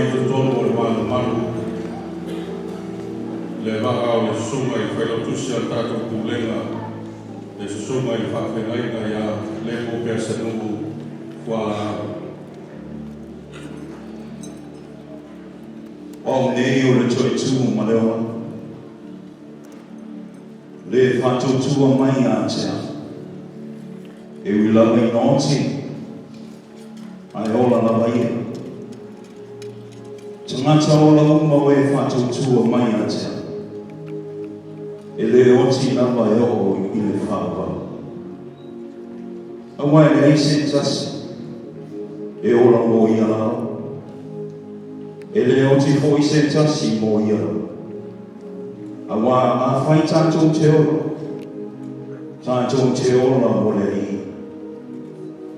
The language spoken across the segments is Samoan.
i totonu o le malumalu le vaa o le susuga i le failautusi a le tatou Pulega, le susuga i le faafeagaiga ia Lepo Peasanuu Fualaau. O au nei o le toetū ma le ola, le faatuatua mai ia te au, e ui lava ina oti, ae ola lava ia. Tagata ola uma o e faatuatua mai ia te au, e le oti lava e oo i le faavavau. Aua e leai se tasi e ola mo ia lava, e le oti foi se tasi mo ia lava. Auā afai tatou te ola, tatou te ola mo le Alii.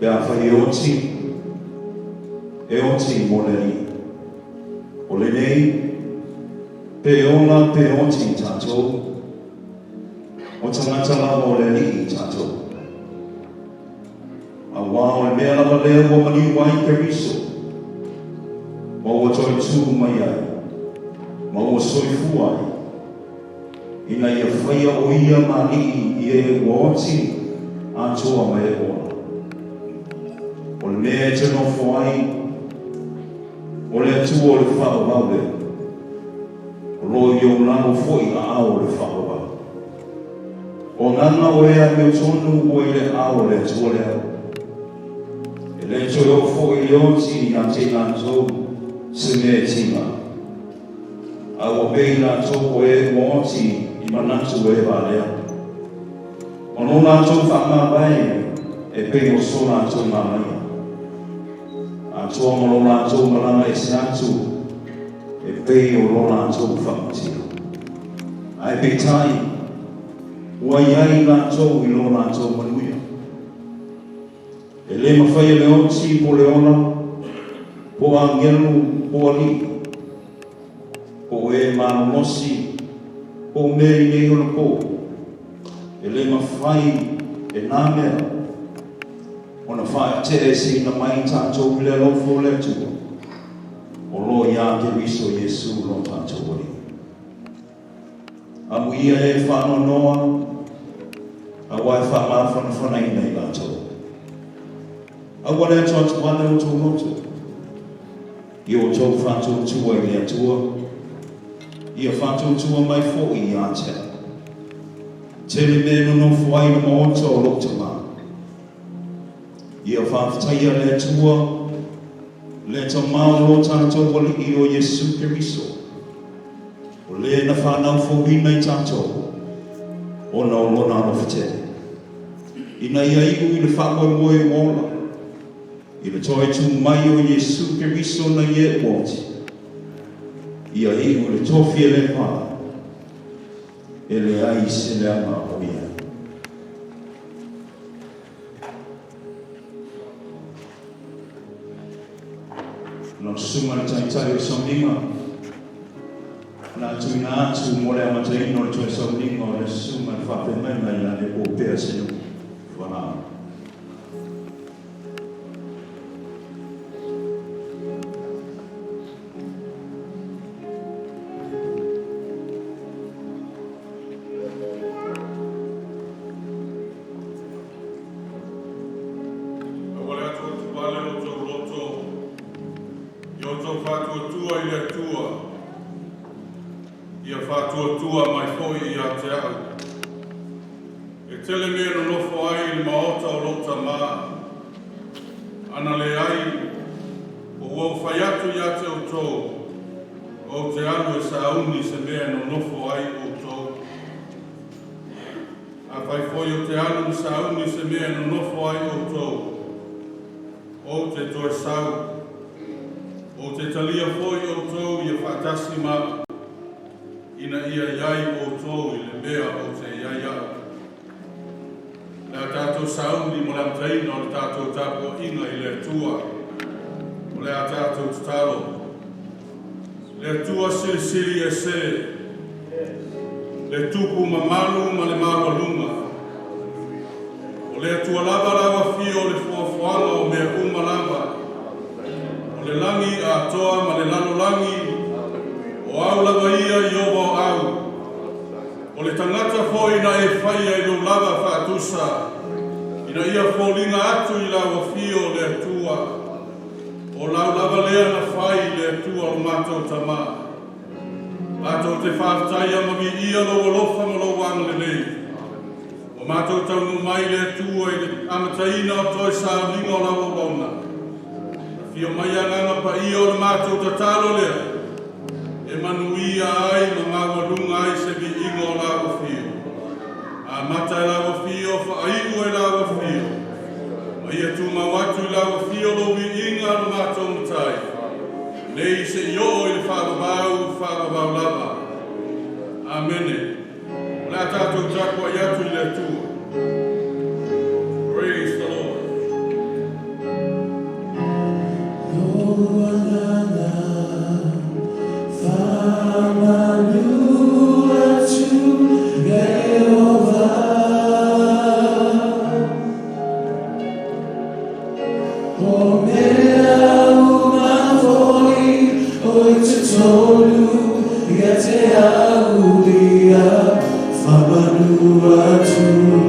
Pe afai e oti, e oti mo le Alii. O lenei, pe ola pe oti tatou, o tagata lava o le Alii tatou. Auā o le mea lava lea ua maliu ai Keriso, ma ua toe tū mai ai, ma ua soifua ai, ina ia faia o ia ma Alii i e ua oti atoa ma e ola. O le mea e te nofo ai, o le Atua o le faavavau lea, o lo o i ou lalo foi aao o le faavavau. O agaga o e amiotonu ua i le aao o le Atua lea, e le toe oo foi le oti ia te i latou se mea e tiga, a ua pei latou o e ua oti i manatu e valea. O lo latou faamavae e pei o so latou manaia, atoa ma lo latou malaga ese atu e pei o lo latou faamatia. Ae peitai, ua i ai latou i lo latou manuia. E le mafai e le oti po o le ola, po o agelu po o alii, po o e malolosi, po o mea i nei ona pō. E le mafai e nā mea ona faate'eseina mai tatou i le alofa o le Atua o lo o iā Keriso Iesu lo tatou Alii. Amuia e faanoanoa, auā e faamafanafanaina i latou. Aua le atuatu ane outou loto i outou faatuatua i le Atua, ia faatuatua mai foi ia te au. Tele mea e nonofo ai i le maota o lou Tamā. Ia faafetaia le Atua, le Tamā o lo tatou Alii o Iesu Keriso, o le na fanau fouina i tatou ona o lona alofa tele, ina ia iu i le faamoemoe ua ola, i le toe tū mai o Iesu Keriso nai e ua oti, ia iu i le tofi e le pa, e leai se leaga o i ai. Lau Susuga i le Taitai o le Sauniga, o le a tuuina atu mo le amataina o le toe sauniga o le Susuga i le Faafeagaiga ia Lepo Pea Senu Fualaau. Aua le atuatu vale outou loto i outou faatuatua i le Atua, ia faatuatua mai foi ia te au. E tele mea e nonofo ai i le maota o lou Tamā, ana leai, po ua ou fai atu ia te outou, ou te alu e sauni se mea e nonofo ai outou. Afai foi ou te alu ma sauni se mea e nonofo ai outou, ou te toe sau, ou te talia foi outou ia faatasi ma au, ina ia i ai outou i le mea ou te i ai au. O le a tatou sauni mo le amataina o le tatou tapuaiga i le Atua. O le a tatou tatalo. Le Atua Silisili Ese, le Tupu mamalu ma le maualuga, o le Atua lava lau afio o le foafoaga o mea uma lava, o O le lagi atoa ma le lalolagi, o au lava ia Ieova o au. O le tagata foi na e faia i lou lava faatusa, ina ia foliga atu i lau afio le Atua. O lau lava lea na fai i le Atua o lo matou tamā. Matou te faafetaia ma viia lou alofa ma lou agalelei. Ua matou taunuu mai le Atua i le amataina o toe sauniga o lau auauna. Afio mai agaga paia o le matou tatalo lea. E manuia ai ma maualuga ai se viiga o lau afio. Amata e lau afio, faaiu e lau afio. Ma ia tumau atu i lau afio lou viiga lo matou matai. Nei seia oo i le faavavau, faavavau lava. Amene. O le a tatou tapuai atu i le Atua. Praise the Lord. Lou agaga faamanu atu ia Ieova. O mea uma foi o i totonu ia te au ia faamanu atu.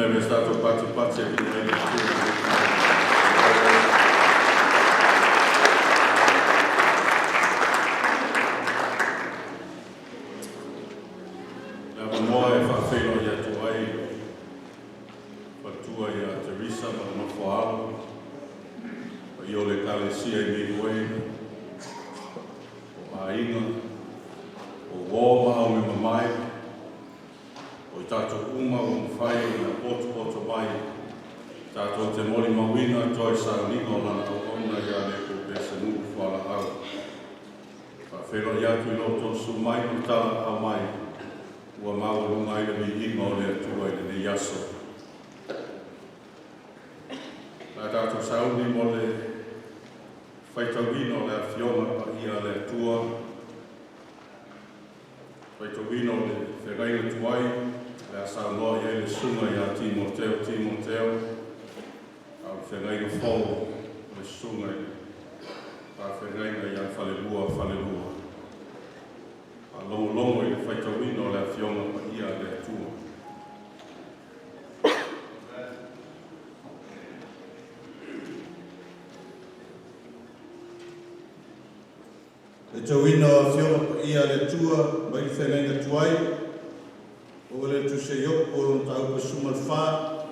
Le mea sa tatou patipati e viia ai le Atua. Le avanoa e faafeiloai atu ai le faletua ia Teresa ma le nofo a alo, paia o le Ekalesia i Midway, o aiga, o uō ma aumeamamae, o i tatou uma ua mafai ona potopoto mai tatou te molimauina toe sauniga o lana auauna ia Lepo Pesanuu Fualaau. Faafeiloai atu i lo outou susu mai ma le talaaa mai ua maualuga ai le viiga o le Atua i lenei aso. La tatou sauni mo le faitauina o le Afioga Paia a le Atua, faitauina o le feagaiga tuai, le a saunoa i ai le susuga ia Timoteo Timoteo, a o le feagaiga fou o le susuga i le faafeagaiga ia Falelua Falelua. Faalogologo i le faitauina o le Afioga Paia a le Atua. Faitauina o Afioga Paia a le Atua mai le Feagaiga Tuai, ua le tusi ai Iopo lona mataupu e 14,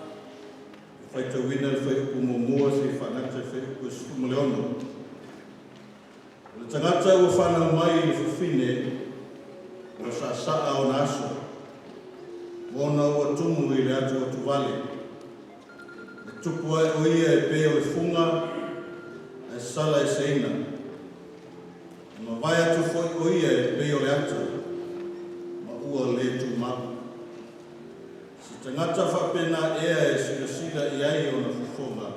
e faitauina le fuaiupu muamua seia faagata i le fuaiupu e 16. O le tagata ua fanau mai i le fafine, ua saasaa ona aso, ma ona ua tumu i le atuatuvale. E tupu ae o ia e pei o le fuga, ae sala eseina. E mavae atu foi o ia e pei o le ata, ma ua le tumau. Se tagata faapena ea e silasila i ai ona fofoga,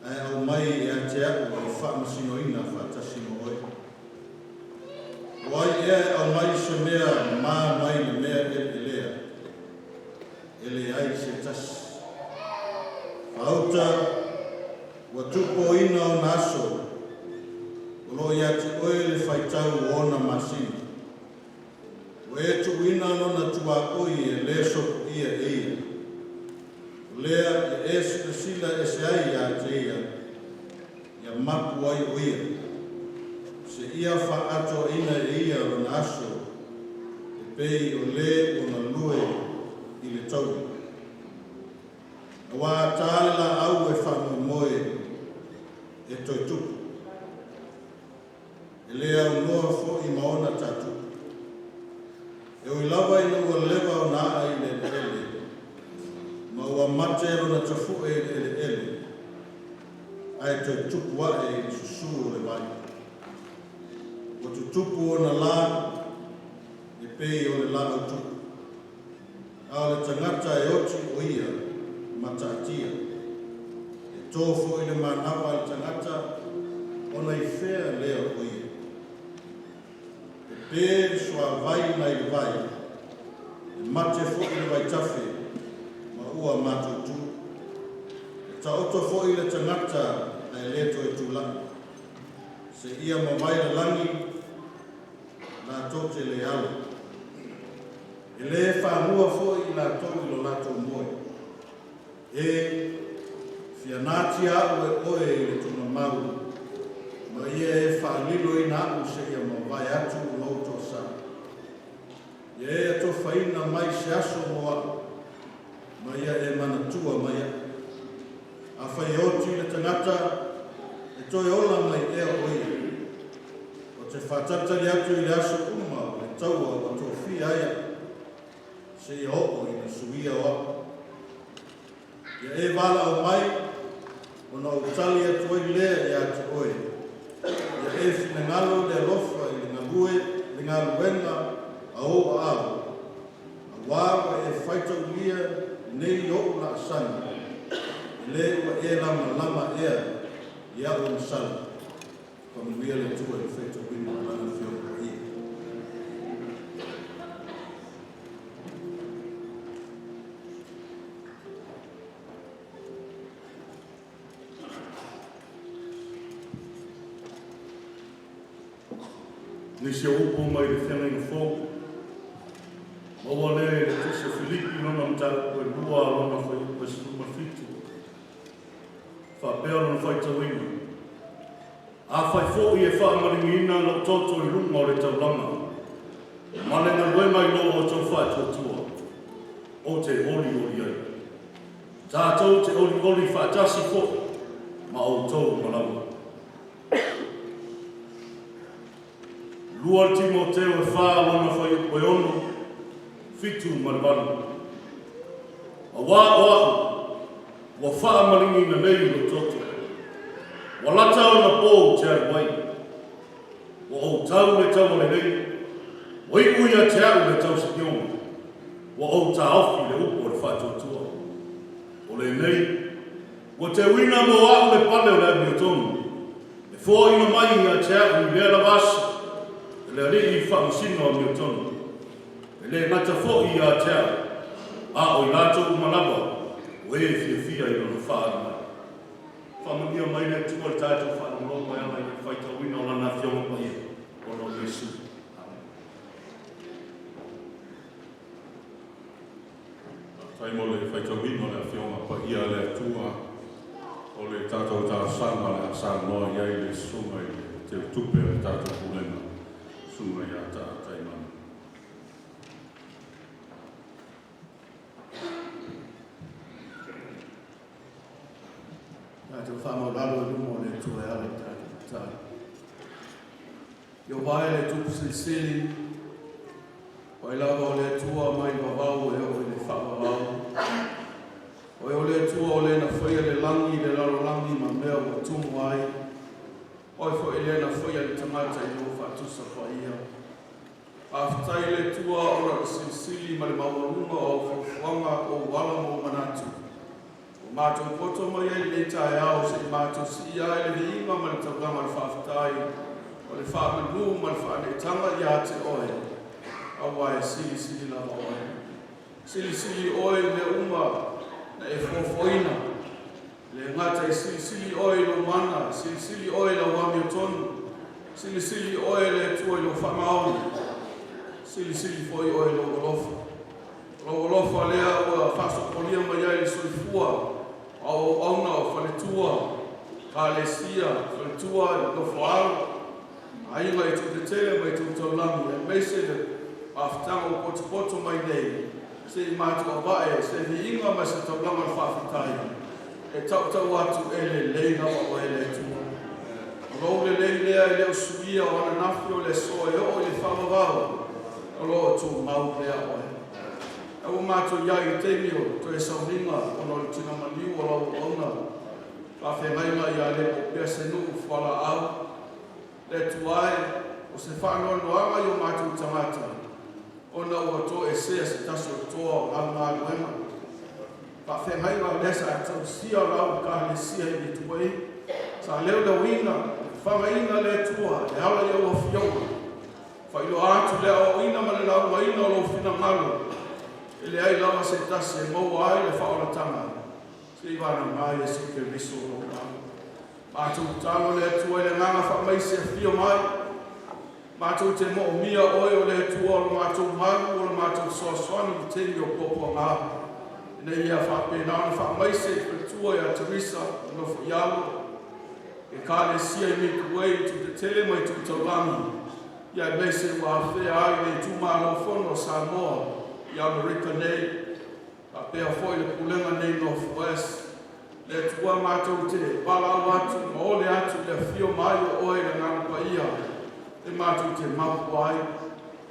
ae aumai ia te a'u e faamasinoina faatasi ma oe. O ai ea e aumai se mea mamā mai le mea eleelea? E leai se tasi. Faauta ua tuupoina ona aso, o lo o ia te oe le faitau o ona masina. Ua e tuuina lona tuaoi e le sopoia e ia. O lea ia e silasila ese ai ia te ia, ia mapu ai o ia. Seia faaatoaina e ia lona aso, e pei o le ua galue i le tauli. Auā a tā le laau e faamoemoe e toe tupu. E le aunoa foi ma ona tatupu. E ui lava ina ua leva ona aa i le eleele, ma ua mate lona tafue i le eleele, ae toe tupu ae i le susū o le vai. Ua tutupu ona la e pei o le laau tupu. A o le tagata e oti o ia ma taatia. E to foi le manava i le tagata ona i fea lea o ia. E pe le suavai nai le vai, e mate foi le vaitafe ma ua matutu. E taoto foi le tagata ae le toe tulai. Seia mavae le lagi latou te le alo. E le fanua foi i latou i lo latou moe. E fia natia a'u e oe i le tuugamau, ma ia e faalilo ina a'u seia mavae atu lou toasā. Ia e atofaina mai se aso mo a'u, ma ia e manatua mai a'u. Afai e oti le tagata, e toe ola mai ea o ia? Ou te faatalitali atu i le aso uma o le taua ua tofia ai a'u, seia oo ina suia o a'u. Ia e valaau mai, ona ou tali atu ai lea ia te oe. Ia e finagalo le alofa i le galue, le galuega a ou aao. Auā ua e faitaulia nei o'u laasaga, e le ua e lamalama ea i a'u agasala. Faamanuia le Atua i le faitauina o lana Afioga Paia. Nisi o upu mai le Feagaiga Fou. Maua lea i le Tusi a Filipi lona mataupu e 2 lona fuaiupu e 17. Faapea lona faitauina. Afai foi e faamaligiina lou toto i luga o le taulaga, ma le galuega i lo outou faatuatua, ou te olioli ai. Tatou te olioli faatasi foi ma outou uma lava. 2 Timoteo e 4 lona fuaiupu e 6, 7 ma le 8. Auā o a'u ua faamaligiina nei lou toto, ua lata ona pou te alu ai. Ua ou tau le taua lelei, ua iu ia te a'u le tausinioga, ua ou taofi le upu o le faatuatua. O lenei, ua teuina mo a'u le pale o le amiotonu, e foaina mai ia te a'u i lea lava aso, e le Alii faamasino amiotonu. E le gata foi ia te a'u, a o i latou uma lava o e fiafia i lona faaali mai. Faamanuia mai le Atua i le tatou faalogologo e ala i le faitauina o lana Afioga Paia, ona o Iesu. Amen. Faafetai mo le faitauina o le Afioga Paia a le Atua o le tatou talosaga o le a saunoa i ai le susuga i le Teutupe o le tatou Pulega, susuga ia Taa Taimana. Tatou faamaualalo i luma o le Atua e ala i tatou tatalo. Ieova e le Tupu Silisili, o oe lava o le Atua mai le vavau e oo i le faavavau. O oe o le Atua o le na faia le lagi, le lalolagi ma mea ua tumu ai. O oe foi lea na faia le tagata i lou faatusa paia. Faafetai i le Atua ona o le silisili ma le maualuga o au fuafuaga, o ou ala ma ou manatu. Ua matou poto mai ai i lenei taeao se i matou siia ai le viiga ma le taulaga o le faafetai, o le faamanu ma le faaneetaga ia te oe, aua e silisili lava oe. Silisili oe i mea uma na e foafoaina. E le gata i silisili oe i lou mana, silisili oe i lau amiotonu, silisili oe e le Atua i lou faamaoni, silisili foi oe i lou alofa. O lou alofa lea ua faasopolia mai ai le soifua o au auauna o faletua, Ekalesia, faletua i nofoaalo, aiga i itu tetele ma itu taulagi, aemaise le mafutaga ua potopoto mai nei, se i matou avae se viiga ma se taulaga o le faafetai, e tautau atu e lelei lava oe le Atua. O lou lelei lea e le o suia o ananafi o le aso e oo i le faavavau, o lo o tumau pea oe. E ua matou iai i taimi o toe sauniga ona o le tina maliu o lau auauna, faafeagaiga ia Lepo pea se nuu fualaau. Le Atua e, o se faanoanoaga i o matou tagata, ona ua toesea se tasi o toa o lau galuega. Faafeagaiga lea sa tausia lau Ekalesia i Mituai, sa leoleuina, fagaina le Atua e ala i au afioga. Faailoa atu le aoaoina ma le laugaina o lou finagalo, e leai lava se tasi e maua ai le faaolataga, se i vana Iesu Keriso o lou alo. Matou tatalo le Atua i le agaga faamaise afio mai, matou te moomia oe o le Atua o le matou malu o le matou fesoasoani i le taimi o puapuaga. Ina ia faapena ona faamaise i faletua ia Teresa nofo i alo, Ekalesia i Mituai i itu tetele ma itu taulagi, ia aemaise ua afea ai le itumalo fono o Samoa i Amerika nei, faapea foi le pulega nei North West. Le Atua matou te valaau atu ma ole atu i le afio mai o oe i le Agaga Paia, e matou te mapu ai,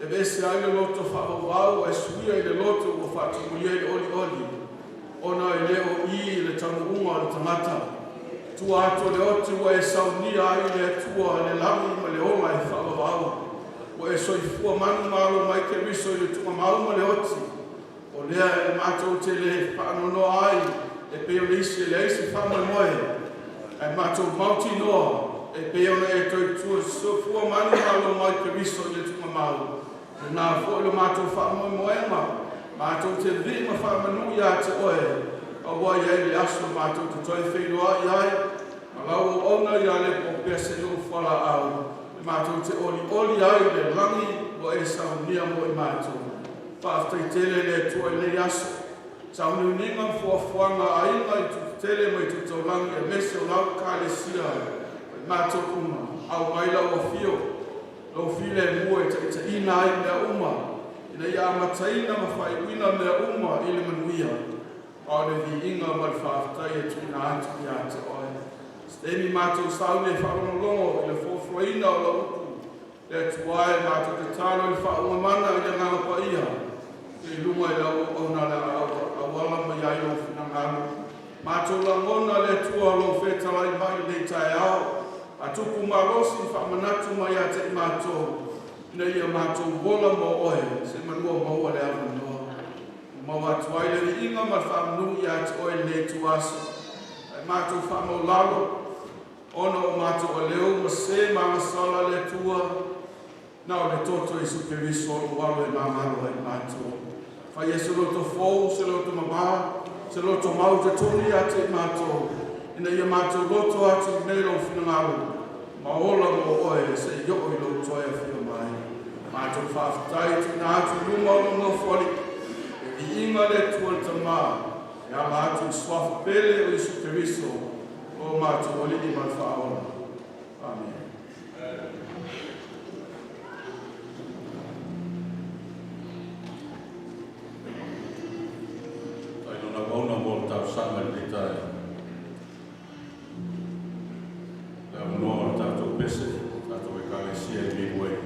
e vese ai le loto faavauvau ae suia i le loto ua faatumulia i le olioli, ona e le o i le taunuuga o le tagata. Tua atu o le oti ua e saunia ai le Atua le lagi ma le ola e faavavau. Ua e soifua manu malo mai Keriso i le tugamau ma le oti. O lea e matou te le faanoanoa ai e pei o le isi e leai se faamoemoe. Ae matou mautinoa e pei ona e toe soifua manu malo mai Keriso i le tugamau. Lena foi lo matou faamoemoega, matou te vii ma faamanu ia te oe, aua i ai le aso matou te toe feiloai ai, ma lau auauna ia Lepo pea se nuu fualaau, e matou te olioli ai le lagi ua e saunia mo i matou. Faafetai tele i le Atua i lenei aso. Sauniuniga ma fuafuaga a aiga i itu tetele ma itu taulagi aemaise o lau Ekalesia ma i matou uma, aumai lau afio, lou filemu e taitaiina ai mea uma, ina ia amataina ma faaiuina mea uma i le manuia, a o le viiga ma le faafetai e tuuina atu ia te Oe. Se taimi matou sauni e faalogologo i le folafolaina o lau upu, le Atua e, matou tatalo i le faauuga mana i le Agaga Paia, i luga i lau auauna o le a auala mai ai lou finagalo. Matou lagona le Atua lou fetalai mai i lenei taeao, a tupu malosi faamanatu mai ia te i matou, ina ia matou ola mo Oe, se manua maua le avanoa. Ua maua atu ai le viiga ma le faamanu ia te Oe i lenei ituaso. Ae matou faamaulalo, ona o matou aleu ma se ma agasala le Atua, na o le toto o Iesu Keriso o lou alo e magalo ai matou. Faia se loto fou, se loto mamā, se loto mau totonu ia te i matou, ina ia matou loto atu nei lou finagalo, ma ola mo Oe se i oo i lou toe afio mai. Matou faafetai tuuina atu i luma o lou Nofoalii, e viiga le Atua le Tamā, e ala atu i le suafa pele o Iesu Keriso, o matou Alii ma le Faaola. Amene. Tai lona auauna mo le talosaga i lenei taeao. Le avanoa o le tatou pese, tatou Ekalesia i Midway.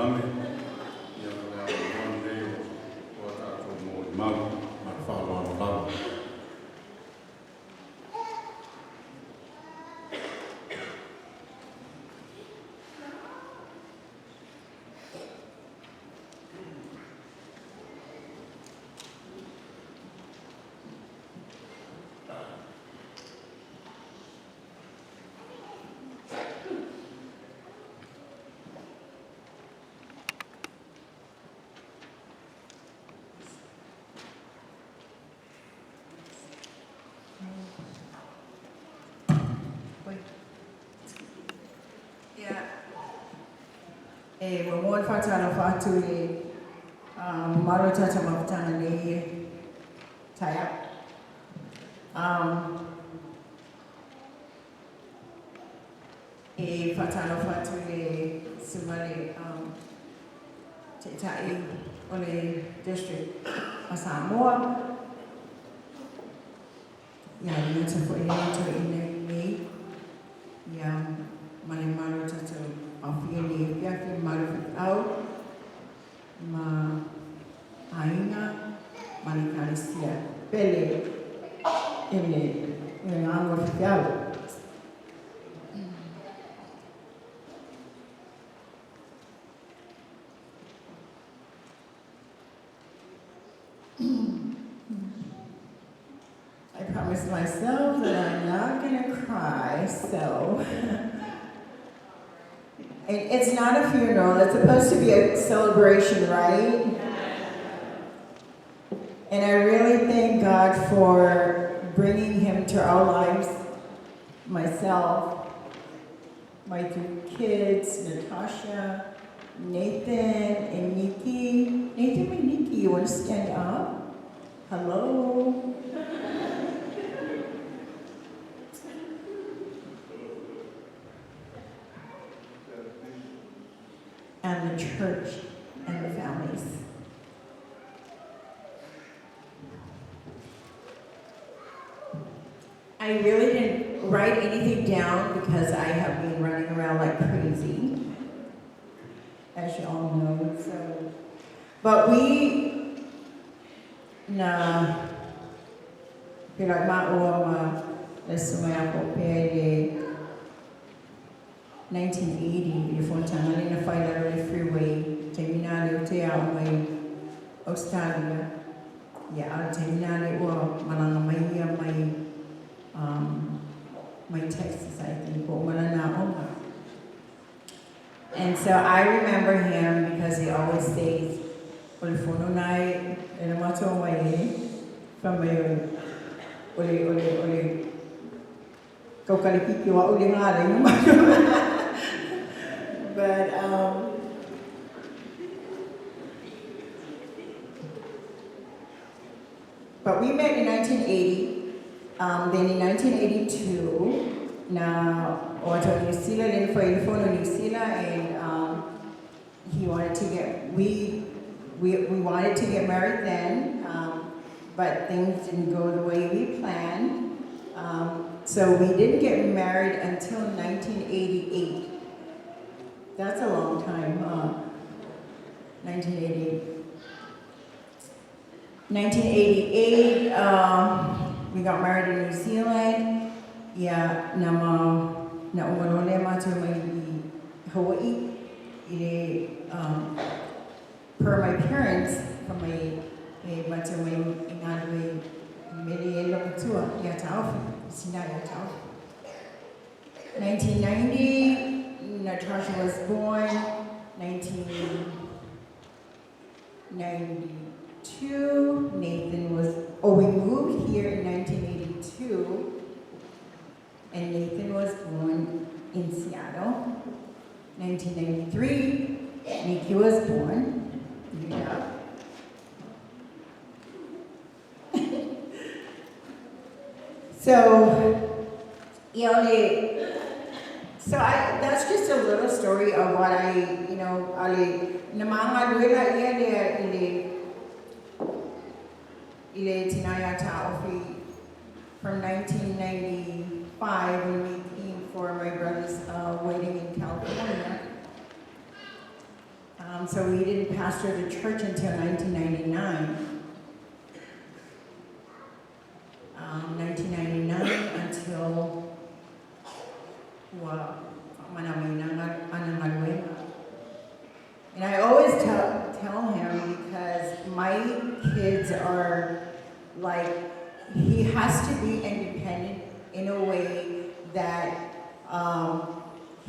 Malamalame, ia ma le avanoa lenei o a tatou molimau. Ma le faaaloalo lava. Ia, e muamua ona faatalofa atu i le mamalu o le tatou mafutaga nei taeao. Um, e faatalofa atu i le susuga i le um, Taitai o le District a Samoa, ia le gata foi i le toeaina nei, ia ma le mamalu o tatou aofia i lenei afiafi, le mamalu o faifeau ma aiga ma le Ekalesia pele i le agaga o le faifeau. I promised myself that I'm not going to cry, so. And it's not a funeral, it's supposed to be a celebration, right? And I really thank God for bringing him to our lives, myself, my three kids, Natasha, Nathan, and Nikki. Nathan and Nikki, you want to stand up? Hello. And the church and the families. I really didn't write anything down because I have been running around like crazy, as you all know. So, but we na feiloai maua ma le susuga ia Popea i le 1980 i le fonotaga lea na fai i lalo o le freeway, taimi na lea ou te aoga i Australia. Ia, a o le taimi na lea ua malaga mai ia mai um, mai Texas, I think, ua uma lana aoga. And so I remember him because he always says, o le fono na e e na matou mai e, fai mai o le, o le, o le, kau kalekiki o au le ngā le inu But, but we met in 1980. Then in 1982, na o atu New Zealand, le fai le fono New Zealand, and he wanted to get, we wanted to get married then, but things didn't go the way we planned. So we didn't get married until 1988. That's a long time, huh? 1988. 1988, we got married in New Zealand. Ia, na ma, na uma loa lea matou mai i Hawaii i le, per my parents, fa mai e matou mai e galue i mele ai lou matua ia Taofi, sina ia Taofi. 1990, Natasha was born. 1992, Nathan was, oh, we moved here in 1982, and Nathan was born in Seattle. 1993, Nikki was born. Yeah. So, ia, so I, that's just a little story of what I, you know, ale, na ma galuega ia lea i le, i le tina ia Taofi from 1995 when we came for my brother's wedding in California. So we didn't pastor the church until 1999. 1999 until ua faamana mai ana galuega. And I always tell him, because my kids are like, he has to be independent in a way that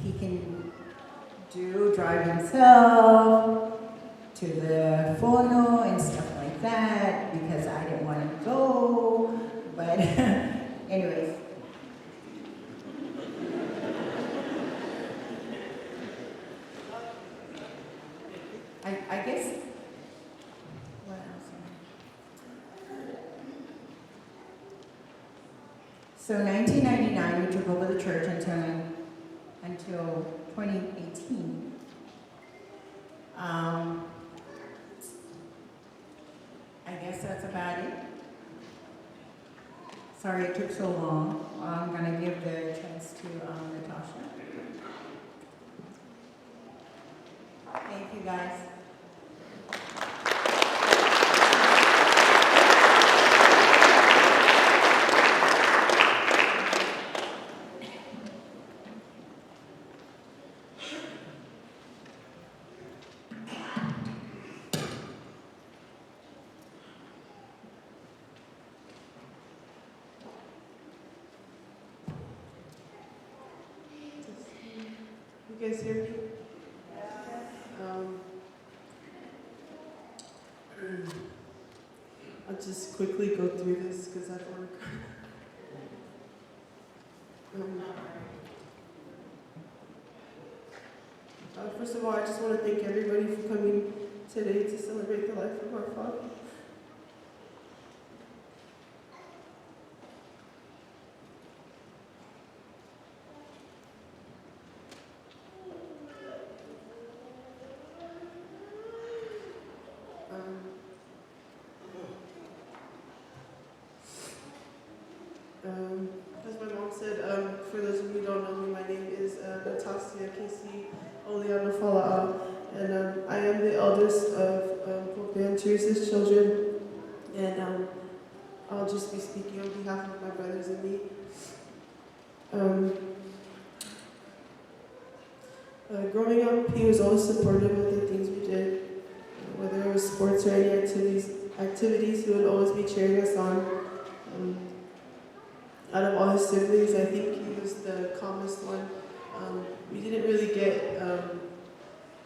he can drive himself to the fono and stuff like that, because I didn't want to go. But anyways. I guess, what else? So 1999, we took over the church until 2018. I guess that's about it. Sorry it took so long. I'm going to give the chance to Natasha. Thank you, guys. You guys hear me? I'll just quickly go through this because I don't want to cry. First of all, I just want to thank everybody for coming today to celebrate the life of our father. As my mom said, for those of you who don't know me, my name is Natasha Casey Oliana Fala'a, and I am the eldest of Pope and Teresa's children, and I'll just be speaking on behalf of my brothers and me. Growing up, he was always supportive of the things we did, whether it was sports or any activities, he would always be cheering us on. Out of all his siblings, I think he was the calmest one. We didn't really get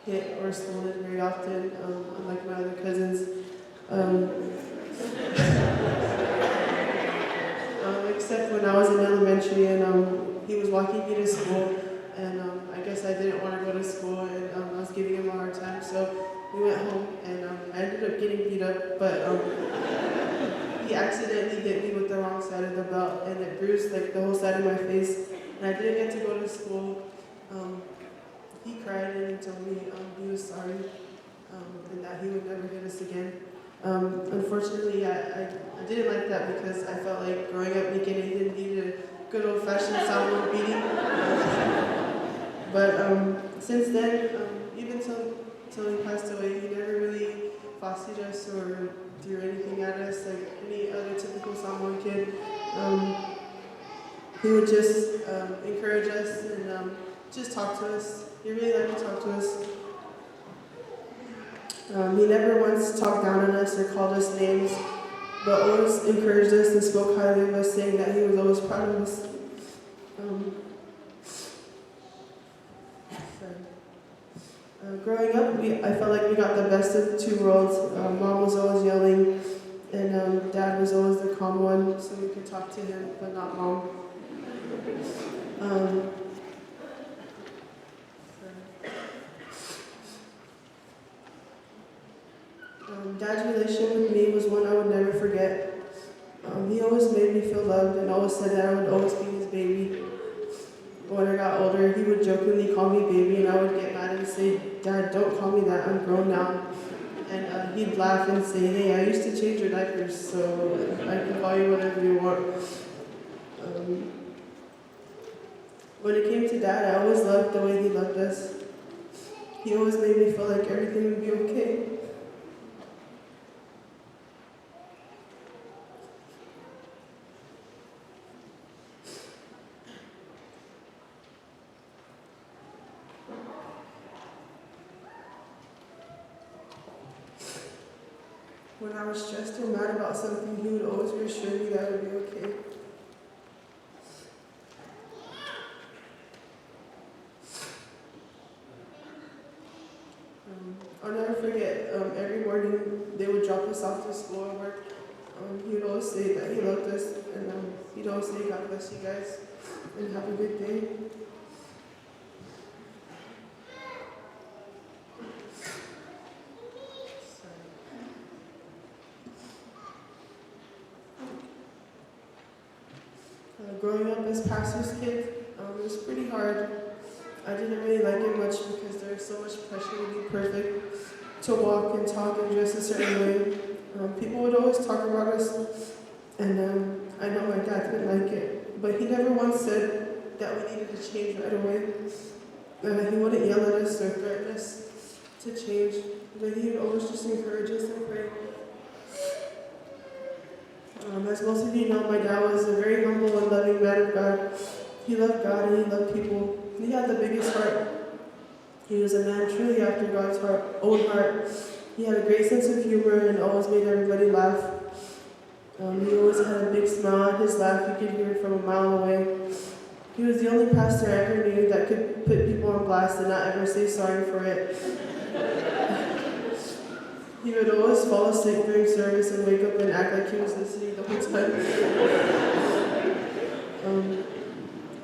hit or stolen very often, unlike my other cousins. Except when I was in elementary and he was walking me to school, and I guess I didn't want to go to school, and I was giving him a hard time, so we went home, and I ended up getting beat up, but he accidentally hit me with the wrong side of the belt, and it bruised the whole side of my face, and I didn't get to go to school. He cried and he told me he was sorry and that he would never hit us again. Unfortunately, I didn't like that because I felt like growing up, Nick and Nathan needed a good old-fashioned Samoan beating. But since then, even till he passed away, he never really fostered us or threw anything at us like any other typical Samoan kid. He would just encourage us and just talk to us. He really liked to talk to us. He never once talked down on us or called us names, but always encouraged us and spoke highly of us, saying that he was always proud of us. Growing up, I felt like we got the best of the two worlds. Mom was always yelling, and Dad was always the calm one, so we could talk to him, but not Mom. Dad's relationship with me was one I would never forget. He always made me feel loved and always said that I would always be his baby. When I got older, he would jokingly call me baby, and I would get mad and say, Dad, don't call me that, I'm grown now. And he'd laugh and say, hey, I used to change your diapers, so I can call you whatever you want. When it came to Dad, I always loved the way he loved us. He always made me feel like everything would be okay. When I was stressed or mad about something, he would always reassure me that it would be okay. I'll never forget, every morning they would drop us off to school and work. He would always say that he loved us, and he'd always say, God bless you guys, and have a good day. Growing up as pastor's kids, it was pretty hard. I didn't really like it much because there was so much pressure to be perfect, to walk and talk and dress a certain way. People would always talk about us, and I know my dad didn't like it, but he never once said that we needed to change right away. He wouldn't yell at us or threaten us to change, but he would always just encourage us and pray. As most of you know, my dad was a very humble and loving man of God. He loved God and he loved people. He had the biggest heart. He was a man truly after God's own heart. He had a great sense of humor and always made everybody laugh. He always had a big smile. His laugh you could hear from a mile away. He was the only pastor I ever knew that could put people on blast and not ever say sorry for it. He would always fall asleep during service and wake up and act like he was listening the whole time.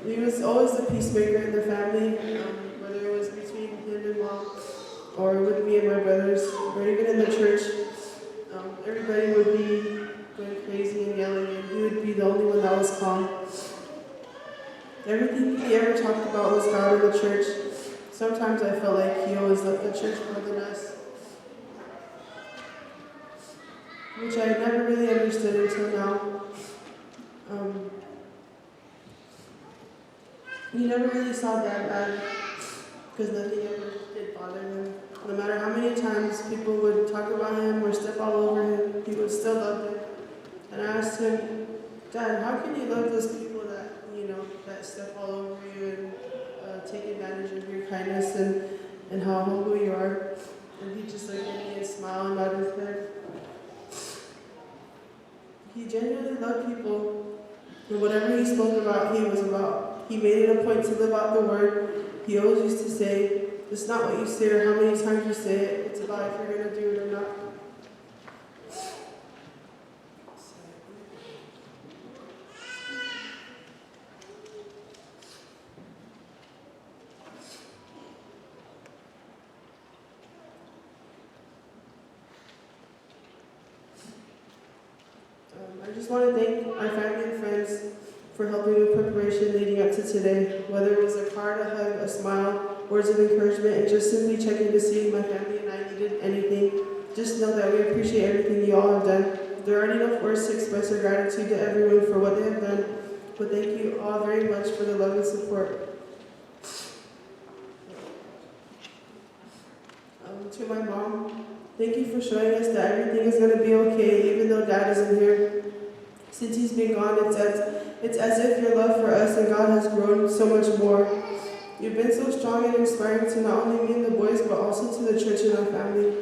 He was always the peacemaker in the family, whether it was between him and mom, or with me and my brothers, or even in the church. Everybody would be going crazy and yelling, and he would be the only one that was calm. Everything he ever talked about was God and the church. Sometimes I felt like he always loved the church more than us, which I never really understood until now. You never really saw Dad mad, because nothing ever did bother him. No matter how many times people would talk about him or step all over him, he would still love them. And I asked him, Dad, how can you love those people that step all over you and take advantage of your kindness and how humble you are? And he just looked at me and smiled and nodded his head. He genuinely loved people, and whatever he spoke about, he was about. He made it a point to live out the word. He always used to say, it's not what you say or how many times you say it, it's about if you're going to do it or not. I just want to thank my family and friends for helping with preparation leading up to today, whether it was a card, a hug, a smile, words of encouragement, and just simply checking to see if my family and I needed anything. Just know that we appreciate everything you all have done. There aren't enough words to express our gratitude to everyone for what they have done, but thank you all very much for the love and support. To my mom, thank you for showing us that everything is going to be okay, even though Dad isn't here. Since he's been gone, it's as if your love for us and God has grown so much more. You've been so strong and inspiring to not only me and the boys, but also to the church and our family.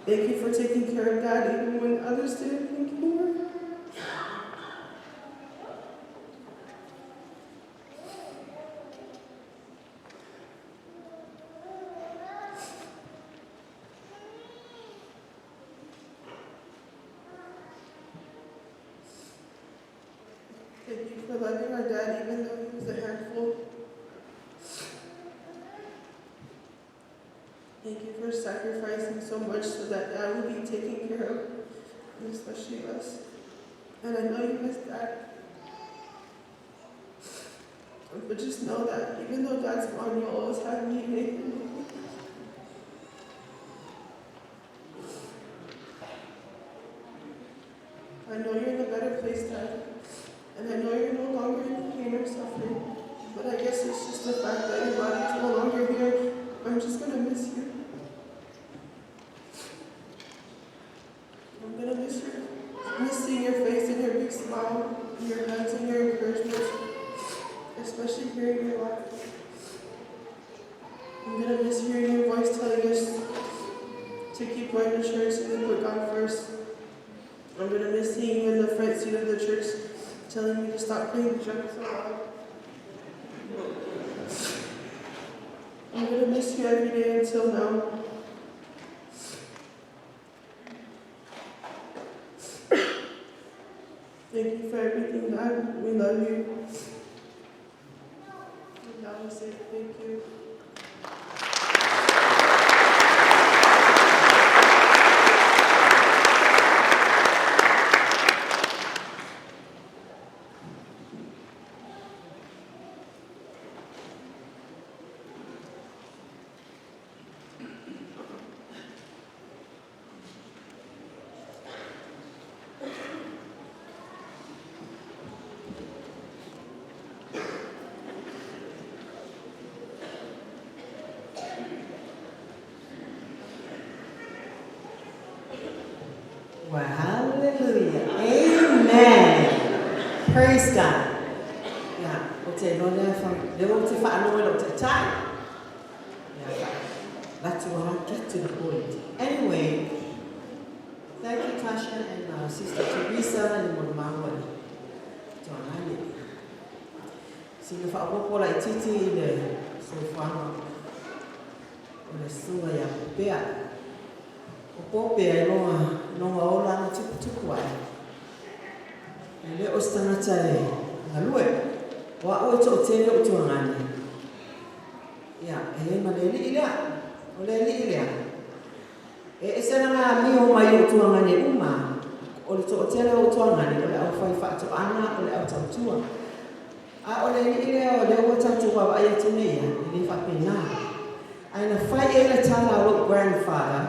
Thank you for taking care of Dad, even when others didn't think you were. Thank you for loving our dad, even though he was a handful. Thank you for sacrificing so much so that Dad would be taken care of, and especially us. And I know you miss Dad. But just know that even though Dad's gone, you'll always have me and Nathan. I know you're in a better place, Dad. And I know you're no longer in pain or suffering. But I guess it's just the fact that your body is no longer here. I'm just going to miss you. to keep going to church and to put God first. I'm gonna miss seeing you in the front seat of the church telling me to stop playing drums so loud. I'm gonna miss you every day until now. Thank you for everything, Dad. We love you. And that was it. Thank you. Well, hallelujah. Amen. Praise God. Ia, ou te iloa lea fa, lea ua ou te faalogo i lou taitai. Ia, fa, that's what I get to the point. Anyway, thank you Tasha and Sister Teresa le molimau a le Tuagane. Sina faaopoopo laitiiti i le soifuaga o le susuga ia Popea. O Popea e loga, loga ola ana tuputupu ae. E le o se tagata e galue. O a'u e to'atele o Tuagane. Ia, e i ai ma le alii lea. O le alii lea, e ese lana amio mai o Tuagane uma. O le to'atele o Tuagane, o le aufai faatoaga, o le au tautua. A o le alii lea o lea ua tatou vaavaai atu nei ia, e le faapena. Ae na fai i ai le tala a lou grandfather,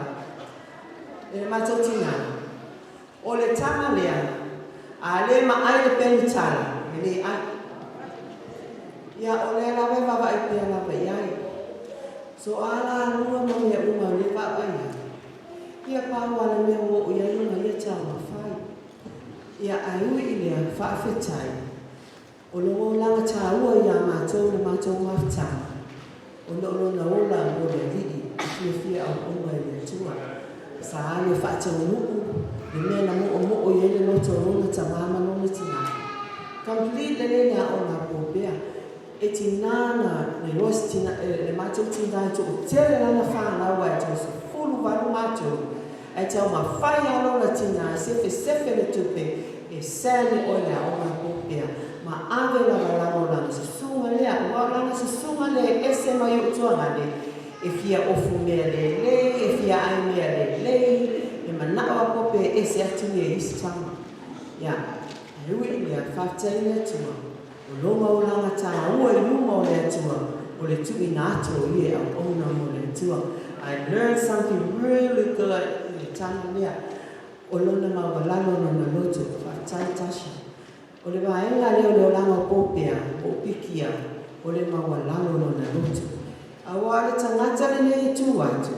i le matou tinā, o le tama lea, a le maai le penitala, e le ai. Ia, o lea lava e vaavaai pea lava i ai. So a la lua ma mea uma o lea e vaavaai ai, ia pau lava le mea ua oo i ai lona ia taumafa. Ia, ae ui i lea, faafetai, O lona olaga taua iā matou le matou mafutaga, ona o lona ola mo le Alii e fiafia auauna i le Atua. Sa alu e faataunuu le mea na moomoo i ai le loto o lona tamā ma lona tinā. Complete lelei le aoga a Popea. E tinā na iloa se tina, le matou tinā e toatele lana fanau ae toe 18 matou. Ae taumafai lava lona tinā e sefesefe le tupe e send oe le aoga a Popea ma ave lava lava o lana susuga lea. Aua o lana susuga lea e ese mai ou tuagane, e fia ofu mea lelei, e fia ai mea lelei, e manao a Popea e ese atu ia i isi tama. Ia, ae ui i lea, faafetai i le Atua, o lona olaga taua i luma o le Atua, o le tuuina atu o ia e auauna mo le Atua. I learned something really good i le tama lea, o lona maualalo lona loto. Faafetai Tasha. O le vaega lea o le olaga o Popea, po o Pikia, o le maualalo lona loto. Aua o le tagata lenei e tu atu,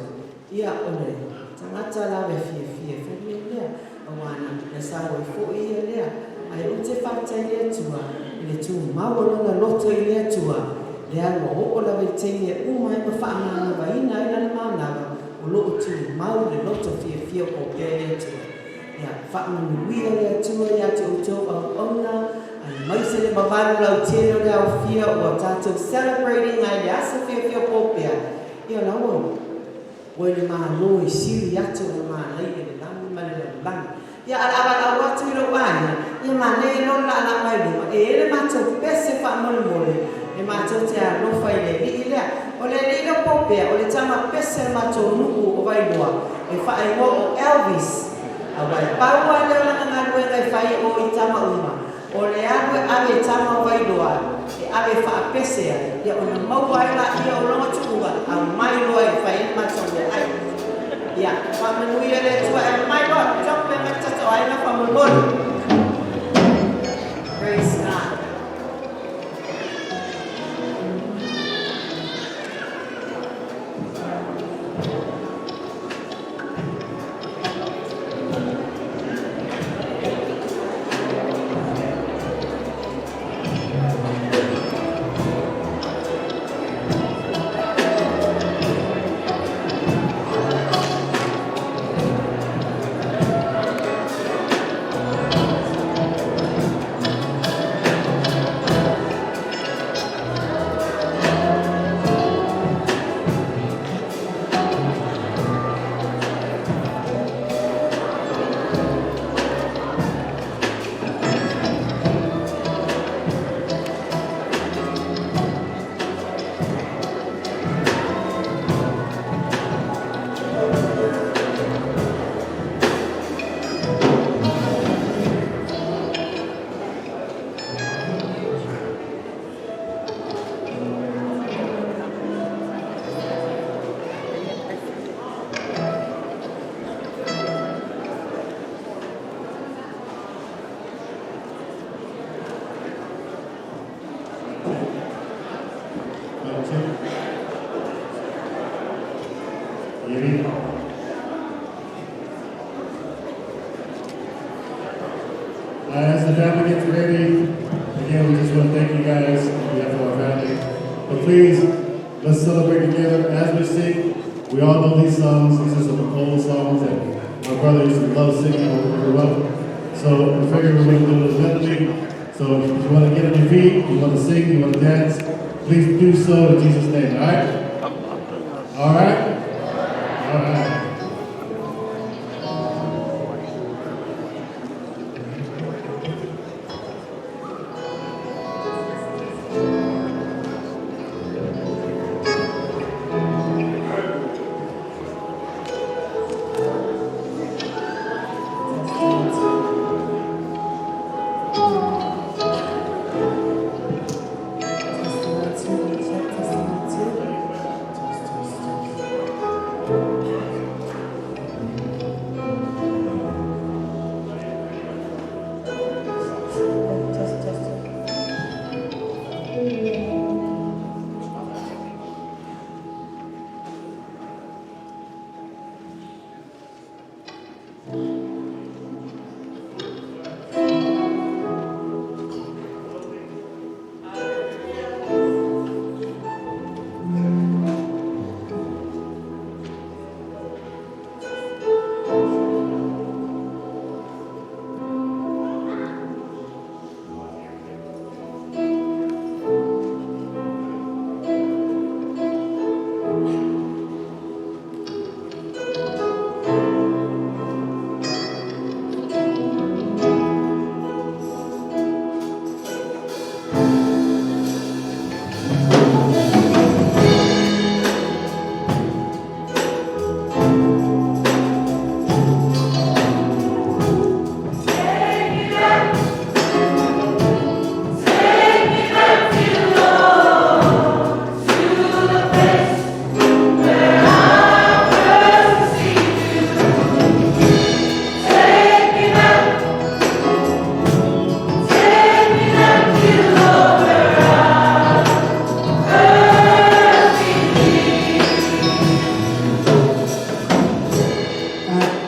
ia, o le tagata lava e fiafia e fai mea lea, aua na, na sau ai foi ia lea. Ae ou te faafetai i le Atua i le tumau o lona loto i le Atua, lea ua oo lava i taimi e uma ai ma faamanavaina ai lana manava, o lo o tumau le loto fiafia o Popea i le Atua. Ia faamanuia le Atua ia te outou auauna, aemaise le mamalu lautele o le aofia ua tatou celebrating ai le aso fiafia o Popea. Ia la ua ua i le Malo e sili atu ona manaia le lagi ma le lalolagi. Ia a lavalau atu i lou aiga, ia manaia loa le laalaa mai luma, e i ai le matou pese faamolemole e matou te alofa i le alii lea. O le alii lea o Popea, o le tama pese a le matou nuu o Vailoa, e faaigoa o Elvis. Aua e pau lava lea o lana galuega e fai o i tama uma, o le alu e ave i tama o Vailoa, e ave e faapese ai, ia ona maua ai laia o lona tuuga, aumai loa e fai ai le matou meaai. Ia, faamanuia le Atua e aumai loa, tope mai le tatou aiga faamolemole. Praise God. As the family gets ready, again, we just want to thank you guys on behalf of our family. But please, let's celebrate together as we sing. We all know these songs. These are some old songs that my brother used to love singing when we grew up. So we figured we'd make a little medley. So if you want to get on your feet, you want to sing, you want to dance, please do so in Jesus' name, all right? All right? All right. Testing 1 2, one check, testing 1 2. Test, test, test. Test, test, test.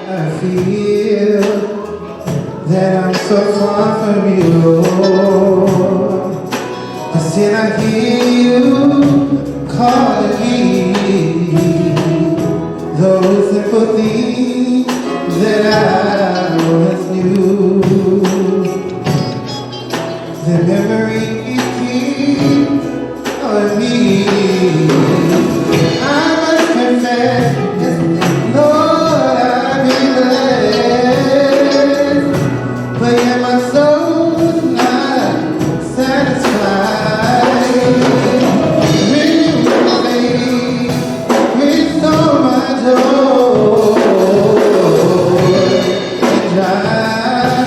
I feel that I'm so far from you, Lord. But still I hear you calling me. Those simple things that I once knew. The memories keep on me. I must confess, yes, Lord, I've been blessed, but yet my soul's not satisfied. When you say, restore my joy and dry.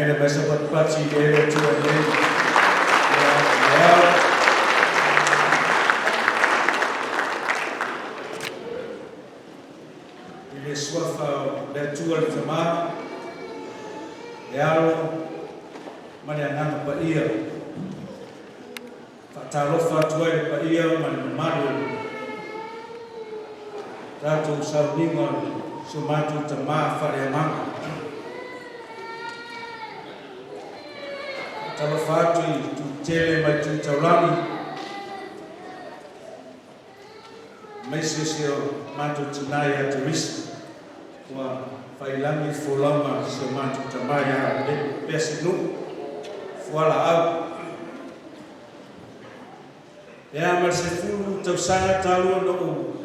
le mai sapatipati i le ele atua nei. Ia, le ao. I le suafa o le Atua le Tamā, le Alo ma le Agaga Paia. Faatalofa atu ai le paia ma le mamalu o le tatou sauniga o si o matou Tamā faaleagaga. Faatalofa atu i Tutele ma i Tutaulagi, aemaise si o matou tinā ia Teresa, ua faiilagi le folauga a si o matou tama ia Lepo Peasinuu Fualaau. E a ma le 10 tausaga talu ona ou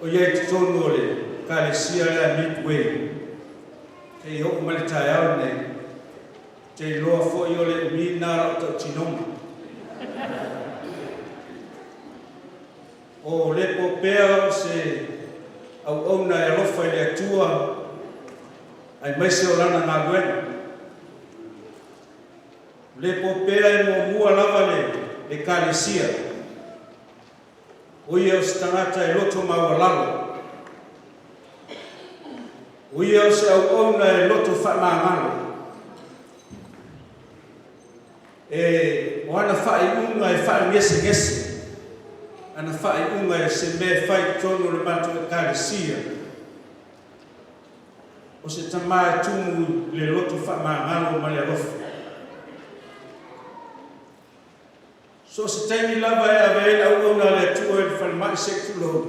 o i ai i totonu o le Ekalesia lea Midway, seia oo mai le taeao lenei, ou te iloa foi o le umi lena o lau tautinoga. O Lepo pea o se auauna e alofa i le Atua aemaise o Lana galuega. O Lepo pea e muamua lava le Ekalesia. O ia o se tagata e loto maualalo. O ia o se auauna e loto faamagalo. E o ana faaiuga e faagesegese, ana faaiuga e se mea e fai i totonu o le matou Ekalesia. O se tama e tumu i le loto faamagalo ma le alofa. So o se taimi lava e ave ai le auauna a le Atua i le falemai se i tulou,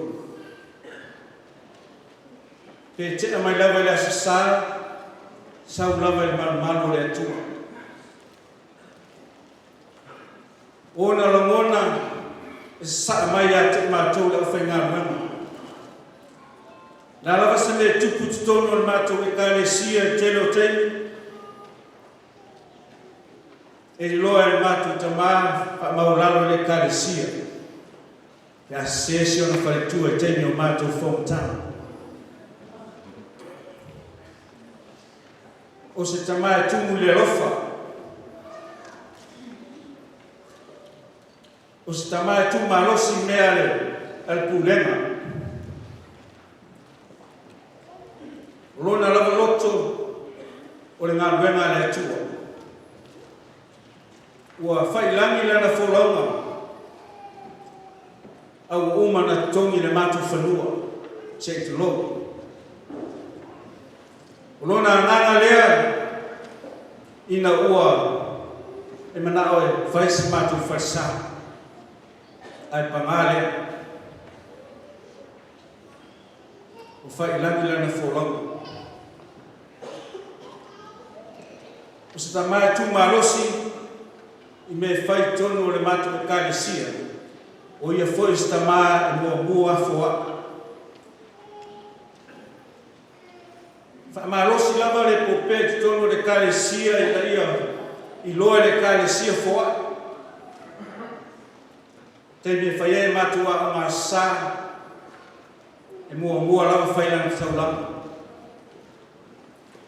pe tea mai lava i le Aso Sa, sau lava i le malumalu o le Atua. O ona lagona e sasaa mai ia te i matou le aufaigaluega. O le a lava se mea e tupu i totonu o le matou Ekalesia i le tele o taimi, e iloa e le matou tama faamaualalo i le Ekalesia pe a sese si ona faletua i taimi o matou fonotaga. O se tama e tumu i le alofa. O se tama e tumalosi i mea a le pulega. O lona lava loto o le galuega a le Atua. Ua faiilagi lana folauga a ua uma ona totogi le matou fanua, se i tulou. O lona agaga lea ina ua e manao e fai se matou falesa, ae paga lea, ua faiilagi lana folauga. O se tama e tumalosi i mea e fai i totonu o le matou Ekalesia, o ia foi o se tama e muamua afoa'i. Faamalosi lava le pope i totonu o le Ekalesia ina ia iloa e le Ekalesia foa'i taimi e fai ai a matou aoga sa, e muamua lava fai lana taulaga.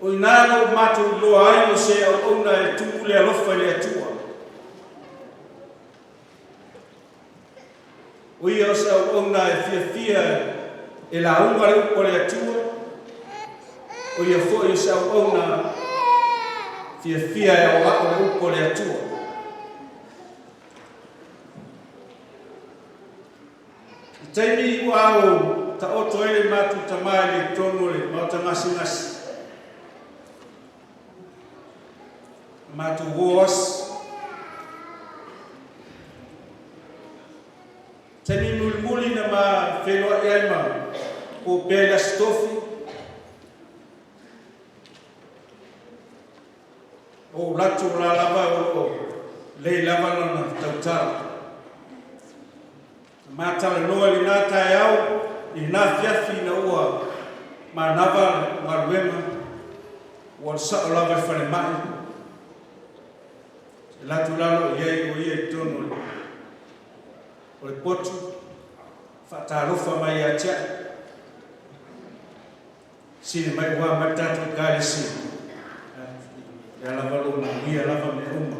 O i ina na ua matou iloa ai o se auauna e tumu le alofa i le Atua. O ia o se auauna e fiafia e lauga le upu a le Atua, o ia foi o se auauna fiafia e aoao le upu a le Atua. I taimi ua ao taoto ai le matou tama i le totonu o le maota gasegase, matou o asi. Taimi mulimuli na ma feiloai ai ma popea i le Aso Tofi, o ou latu o la lava o lo o lelei lava lona tautala. Na ma talanoa i lena taeao i lena afiafi ina ua manava le galuega, ua alu sa'o lava i le falemai, e alu atu la loo i ai o ia i totonu o le potu, faatalofa mai ia te a'u, sili mai ua mai le tatou Ekalesia. Lea lava lou manuia lava mea uma.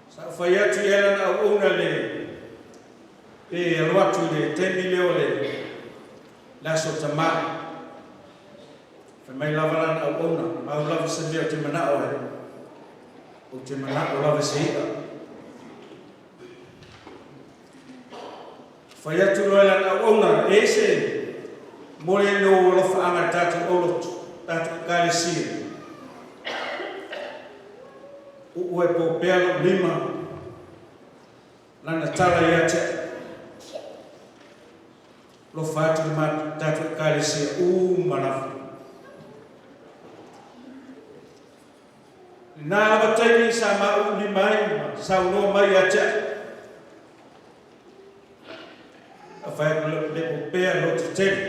Sa ou fai atu i ai lana auauna le pe alo atu i le taimi lea o le le aso Tamā. Fai mai lava lana auauna, mau lava se mea ou te manao ai, ou te manao lava i se i'a. Fai atu loa i lana auauna, e i ai se mole i lou alofaaga i le tatou aulotu, tatou Ekalesia. Uu ai po pea lou lima, lana tala ia te au. Alofa atu i le tatou Ekalesia uma lava. I lena lava taimi sa mauu lima ai ma saunoa mai ia te au. A fai atu le po pea loto tele.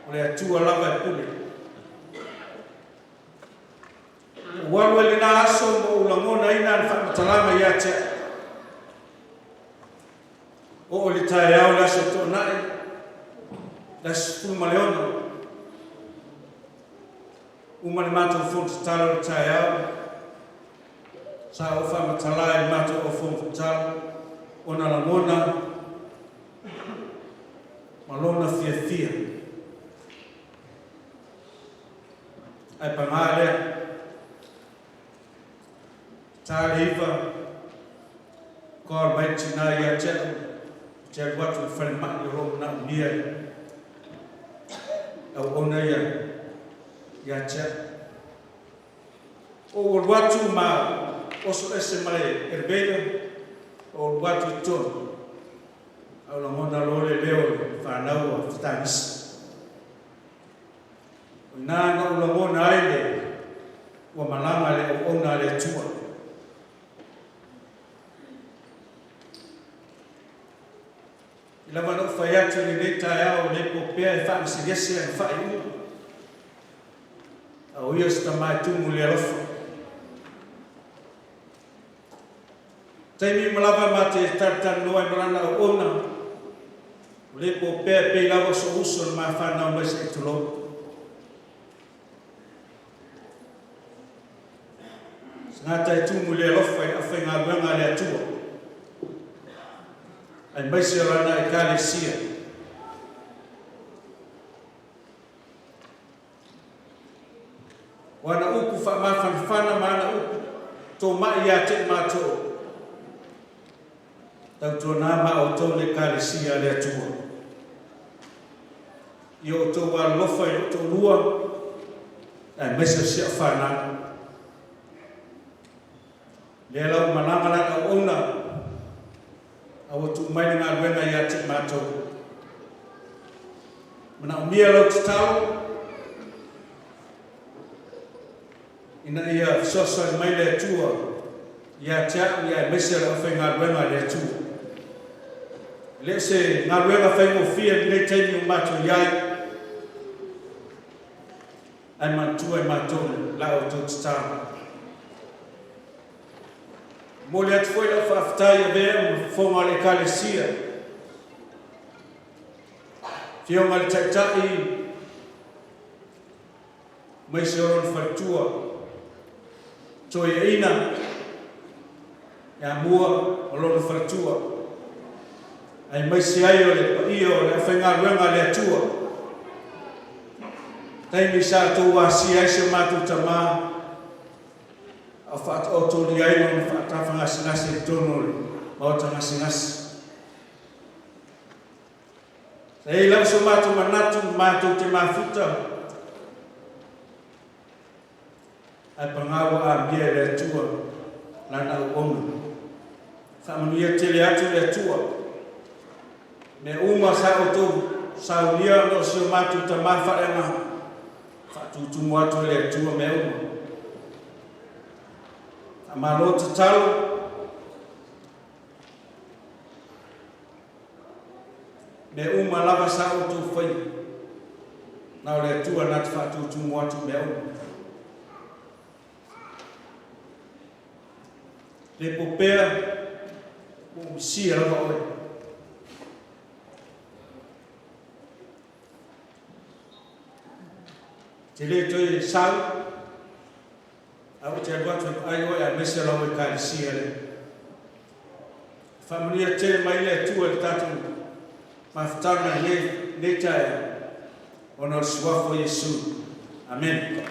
O le Atua lava e pule. Ua alu ai lena aso ma ou lagonaina le faamatalaga ia te au. Oo i le taeao i le aso Toonai, le aso 16, uma le matou fono tatalo i le taeao, sa ou faamatala i le matou au fono tatalo ona lagona ma lona fiafia. Ae pagā lea, ta le 9, call mai le tinā ia te au, ou te alu atu i le falemai o lo o manaomia e auauna ia ia te au. Ou alu atu ma oso ese ma le elevator, ou alu atu i totonu, a o lagona loa le leo o le fanau a Fetagisi. O i ina na ou lagona ai le ua malaga le auauna a le Atua. I lava na ou fai atu i lenei taeao le po pea e faagesegese ana faaiuga, a o ia o se tama e tumu i le alofa. Taimi uma lava ma te talatalanoa ai ma lana auauna, o le po pea e pei lava o sou uso na ma fanau mai se i tulou. Sagata e tumu i le alofa i le aufaigaluega a le Atua, aemaise o lana Ekalesia. O ana upu faamafanafana ma ana upu tomai ia te i matou, tautuana ma outou le Ekalesia a le Atua. I o outou alolofa i lou toalua, aemaise o si au fanau. Lea la ua malaga lana auauna, a ua tuu mai le galuega ia te i matou. Manaomia lau tatalo ina ia fesoasoani mai le Atua ia te au ia aemaise o le aufaigaluega a le Atua. E le o se galuega faigofie lenei taimi ua matou i ai, ae manatua e matou la outou tatalo. E momoli atu foi lau faafetai i avea ma fofoga o le Ekalesia, Afioga i le Taitai aemaise o lona faletua, Toeaina ia Mua ma lona faletua, aemaise ai o le paia o le aufaigaluega a le Atua. Taimi sa outou asia ai si o matou tama, a o faataotolia ai lona faatafagasegase i totonu o le maota gasegase. Sa i ai lava so matou manatu matou te mafuta, ae pagā ua amia e le Atua lana auauna. Faamanuia tele atu le Atua. Mea uma sa outou saunia ona o si o matou tama faaleagaga, faatutumu atu e le Atua mea uma. Faamalo tatalo. Mea uma lava sa outou faia, na o le Atua na te faatutumu atu mea uma. Le popea, ua ou misia lava oe. Te le toe sau, ae ou te alu atu e vaai oe aemaise lau Ekalesia lea. Faamanuia tele mai le Atua i le tatou mafutaga i lenei taeao ona o le suafa o Iesu. Amene.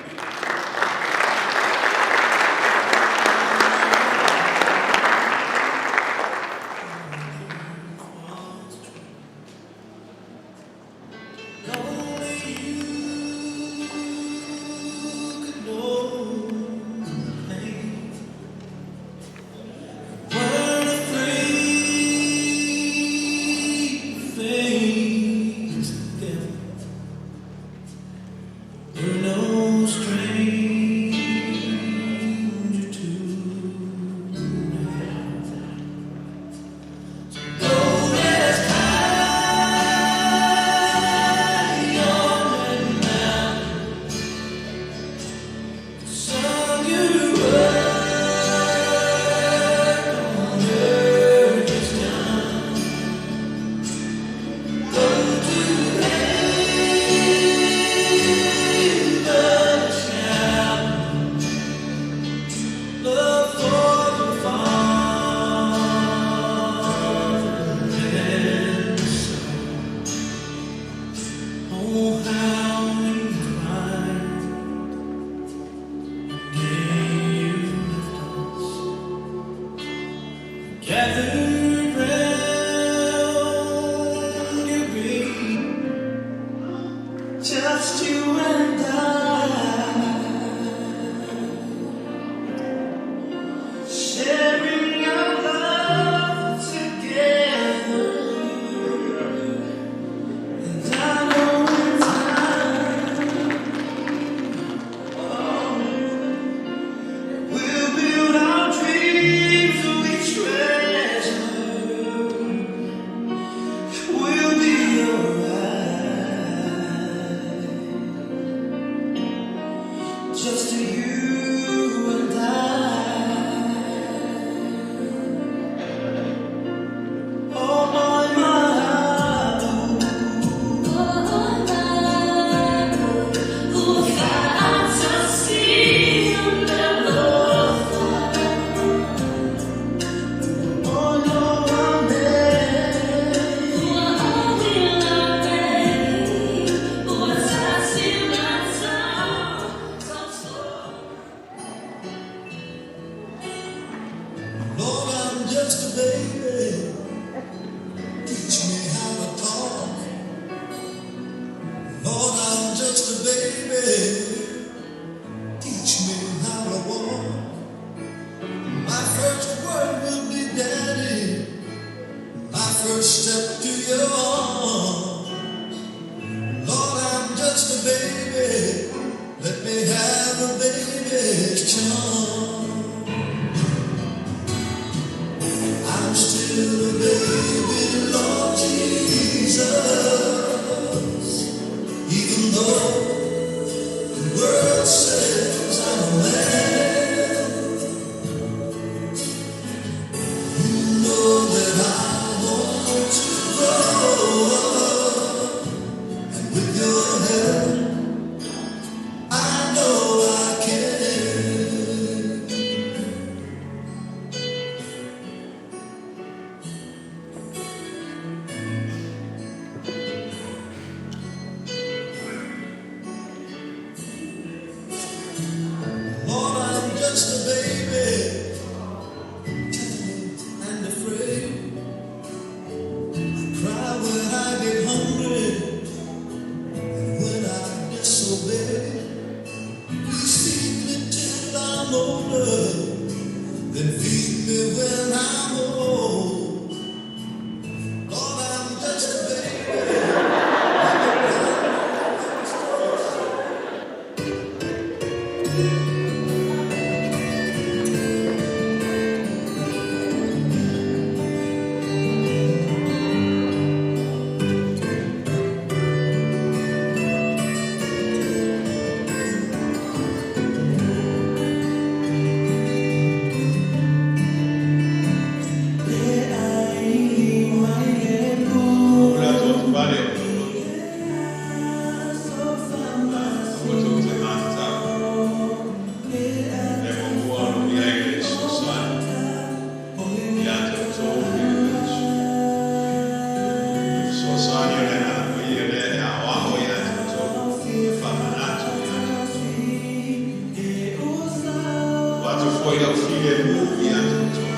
lau filemu ia te outou.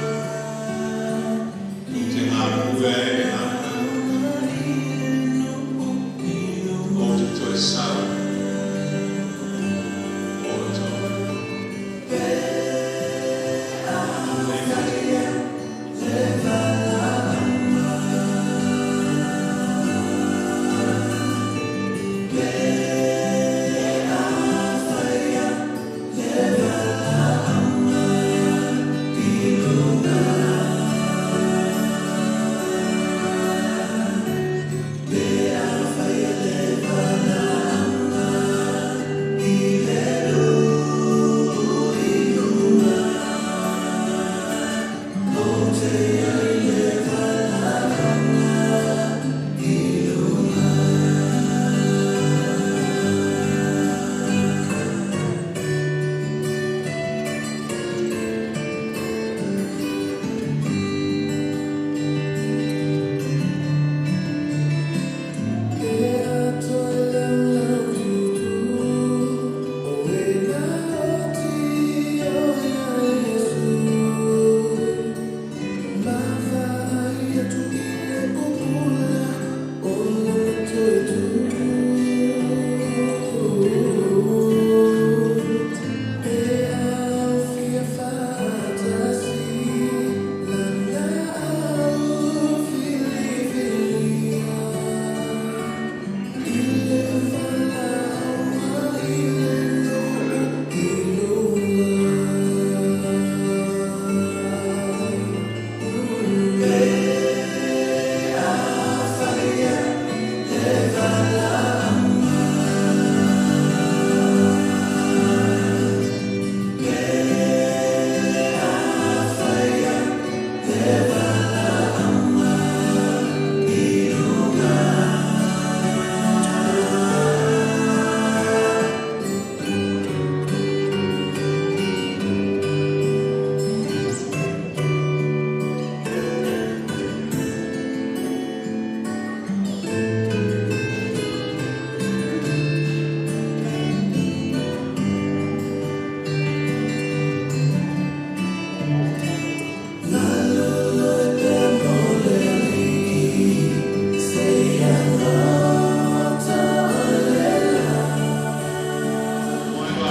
Tou te galulue ai i le galuega. Ou te toe sau mo outou.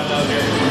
Amen.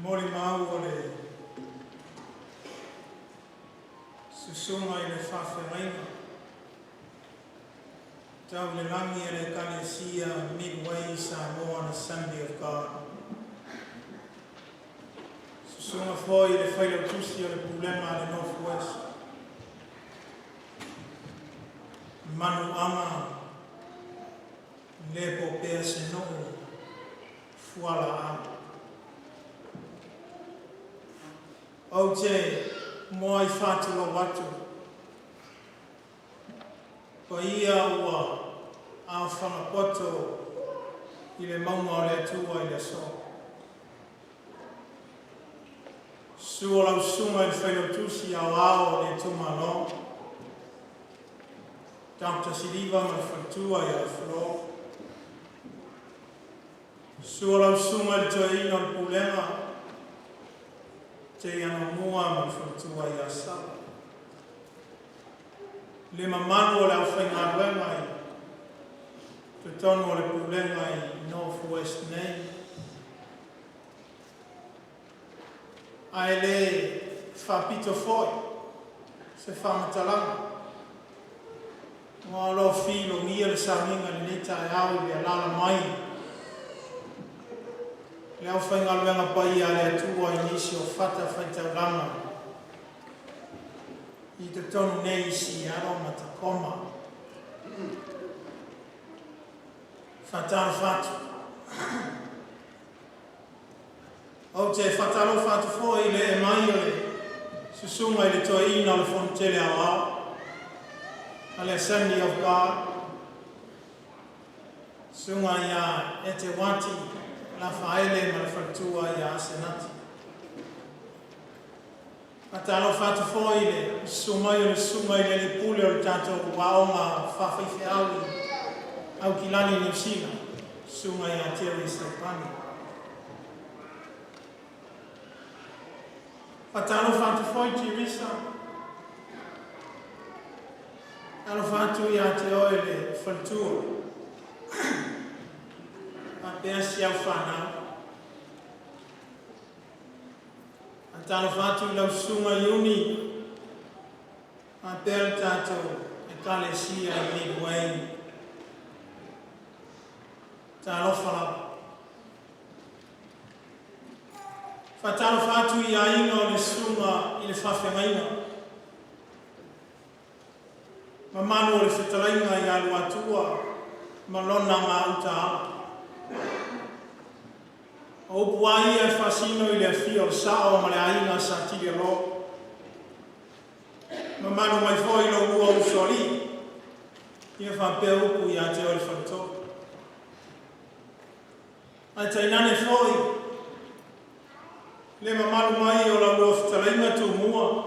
Molimau o le susuga i le faafeagaiga tau i le lagi a le Ekalesia Midway Samoan Assembly of God. Susuga foi i le failautusi o le Pulega a le North West. Manuaga le popea se nuu fualaau. Ou te muai faatulou atu paia ua aofaga poto i le mauga o le Atua i le aso. Susu lau susuga i le Failautusi Aoao o le itumalo, Dr. Siliva ma le faletua ia Flo. Susu lau susuga i le toeaina o le pulega, Te Anomua ma le faletua ia Sala. Le mamalu o le aufaigaluega i totonu o le Pulega i North West nei. Ae le faapito foi se faamatalaga aua o lo o filogia le sauniga i lenei taeao i le alaala mai le aufaigaluega paia a le Atua i nisi o fatafaitaulaga i totonu nei i Seattle ma Tacoma. Faatalofa atu. Ou te faatalofa atu foi i le ee mai o le susuga i le Toeaina o le Fonotele Aoao a le Assembly of God, susuga ia Eteuati Lafaele ma le faletua ia Asenati. Faatalofa atu foi i le susu mai o le susuga i le alii pule o le tatou aoga faafaifeau i Aukilani, Niu Sila, susuga ia Terry Saipani. Faatalofa atu foi Teresa. Talofa atu ia te oe le faletua faapea si au fanau. Faatalofa atu i lau susuga Iuni faapea le tatou Ekalesia i Midway. Talofa lava. Faatalofa atu i aiga o le susuga i le faafeagaiga, mamalu o le fetalaiga ia Luatua ma lona gauta ala. O upu lava ia e faasino i le afio o le sao ma le aiga Sa Tilialo. Mamalu mai foi lo lua usoalii, ia faapea upu ia te oe le faletolu. Ae tainane foi le mamalu mai o lau lua fetalaiga Tumua,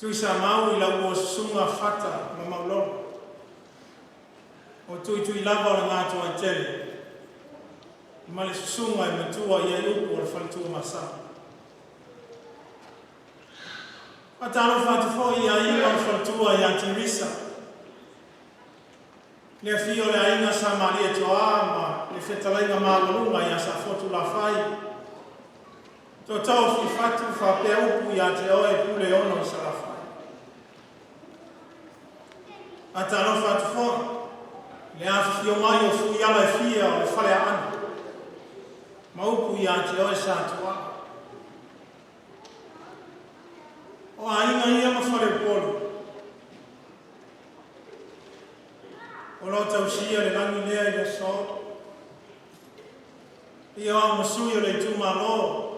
Tuisamau i lau lua susuga Fata ma Maulolo, o Tuitui lava o le Gatoaitele ma le susuga e matua i ai upu o le faletuamasaga. Faatalofa atu foi i aiga o le faletua ia Teresa, le afio o le aiga Sa Malietoa ma le fetalaiga maualuga ia Safotu Lafai, tootoo Fuifatu faapea upu ia te oe Puleono i Salafai. Faatalofa atu foi i le afifio mai o Fuiala e fia o le Faleaana ma upu ia te oe Satuala. O aiga ia ma faleupolu o lo o tausia le lagi lea i le aso. Ia o au ma sui o le itumalo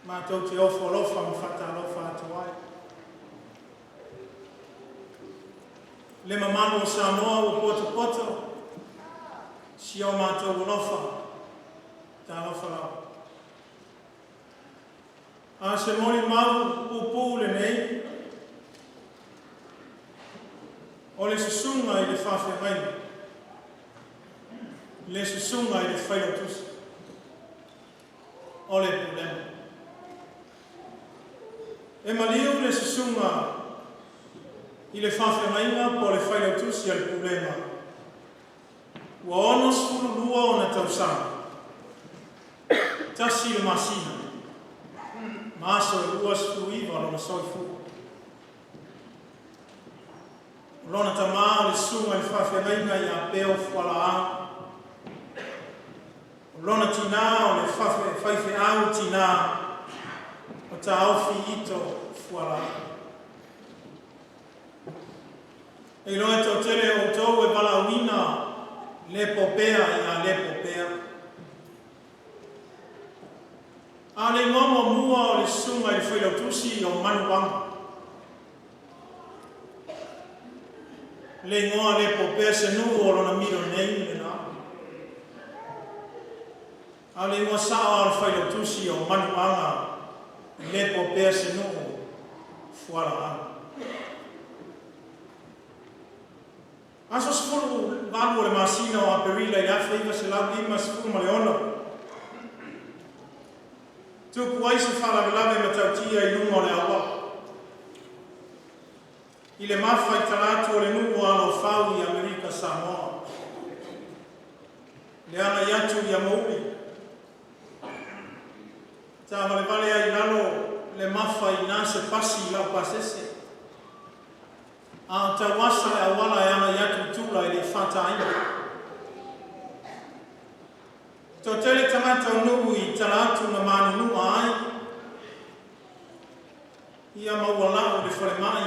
matou te ofo alofa ma faatalofa atu ai. Le mamalu o Samoa ua potopoto, si o matou alofa, talofa lava. A se molimau puupuu lenei, o le susuga i le faafeagaiga, le susuga i le failautusi o le Pulega. E maliu le susuga i le faafeagaiga po o le failautusi a le Pulega ua 62 ona tausaga, 1 le masina, ma aso e 29 lona soifua. O lona tamā o le susuga i le faafeagaiga ia Peo Fualaau. O lona tinā o le faifeau tinā o Taofi Ito Fualaau. E iloa e toatele o outou e valaauina le popea ia le popea. A o le igoa muamua o le susuga i le failautusi o Manuaga. Le igoa le popea Senuu o lona middle name lena. A o le igoa sao o le failautusi o Manuaga le popea Senuu Fualaau. Aso 18 o le masina o Aperila i le 1956. Tupu ai se faalavelave matautia i luga o le auala. I le mafa i tala atu o le nuu o Alofau i Amerika Samoa. Le agai atu i Amouli. Taavalevale ai i lalo le mafa ina se pasi i laupasese. A o tauasa le auala e agai atu i Tula e le i faataina. Toatele tagata o nuu i tala atu na manunua ai, ia ma ua lau i le falemai,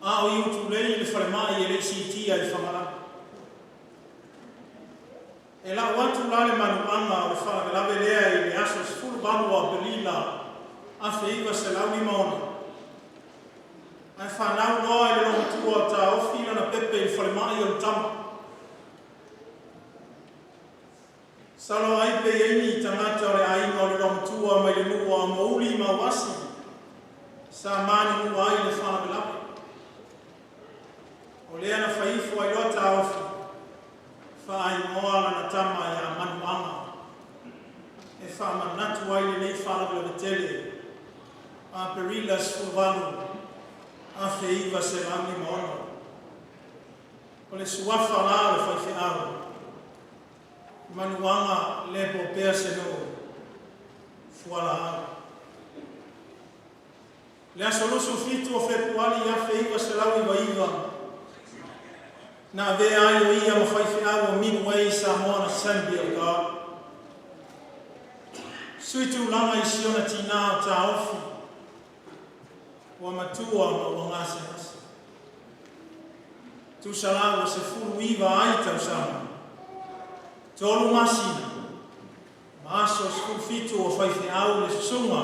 a o i Utulei le falemai e le i siitia i Fagalagi. E lau atu la le manuaga o le faalavelave lea i le aso 18 o Aperila 1956, ae fanau loa i le loomatua o Taofi lana pepe i le falemai o le tama. Salo ai pe i ai ni tagata o le aiga o le loomatua mai le nuu o Amouli ma Uasi sa manunua ai i le faalavelave. O lea na fai ifo ai loa Taofi, faaigoa lana tama ia Manuaga, e faamanatu ai lenei faalavelave tele, Aperila 18, 1956. O le suafa la o le faifeau, Manuaga le popea se nuu, Fualaau. Le aso 27 o Fepuari 1999, na avea ai o ia ma faifeau o Midway Samoan Assembly of God. Sui tulaga i si ona tinā o Taofi, ua matua ma ua gasegase. Tusa la ua 19 ai tausaga, 3 masina, ma aso 17 o faifeau le susuga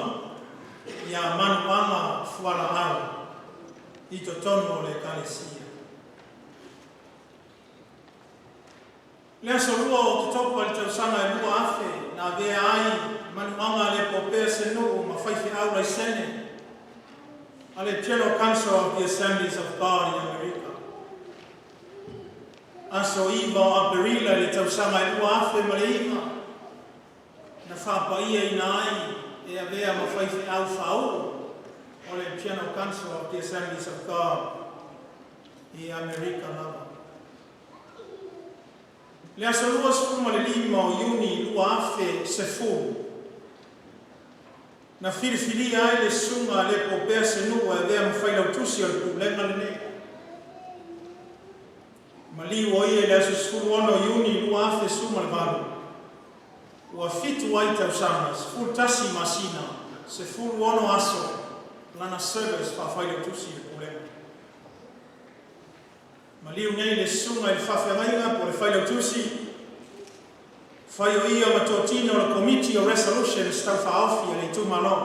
ia Manuaga Fualaau i totonu o le Ekalesia. Le aso 2 o Oketopa i le tausaga e 2000 na avea ai Manuaga le popea se nuu ma faifeau laisene a le General Council of the Assemblies of God i Amerika. Aso 9 o Aperila i le tausaga e 2009 na faapaiaina ai e avea ma faifeau faauu o le General Council of the Assemblies of God i Amerika lava. Le aso 25 o Iuni 2010, na filifilia ai le susuga a le popea se nuu e avea ma failautusi o le pulega lenei. Maliu o ia i le aso 16 o Iuni 2018, ua 7 ai tausaga, 11 masina, 16 aso lana service faafailautusi i le pulega. Maliu nei le susuga i le faafeagaiga po o le failautusi, fai o ia ma totino o le Komiti o Resolutions tau faaofi a le itumalo.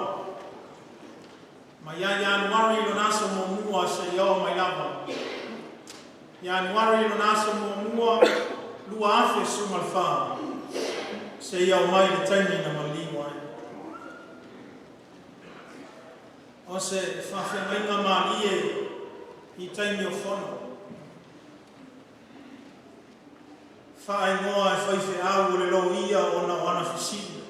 Mai ia Ianuari lona aso muamua seia oo mai lava. Ianuari lona aso muamua 2014 seia oo mai le taimi na maliu ai. O se faafeagaiga malie i taimi o fono. Faaigoa e faifeau o le loia ona o ana fesili.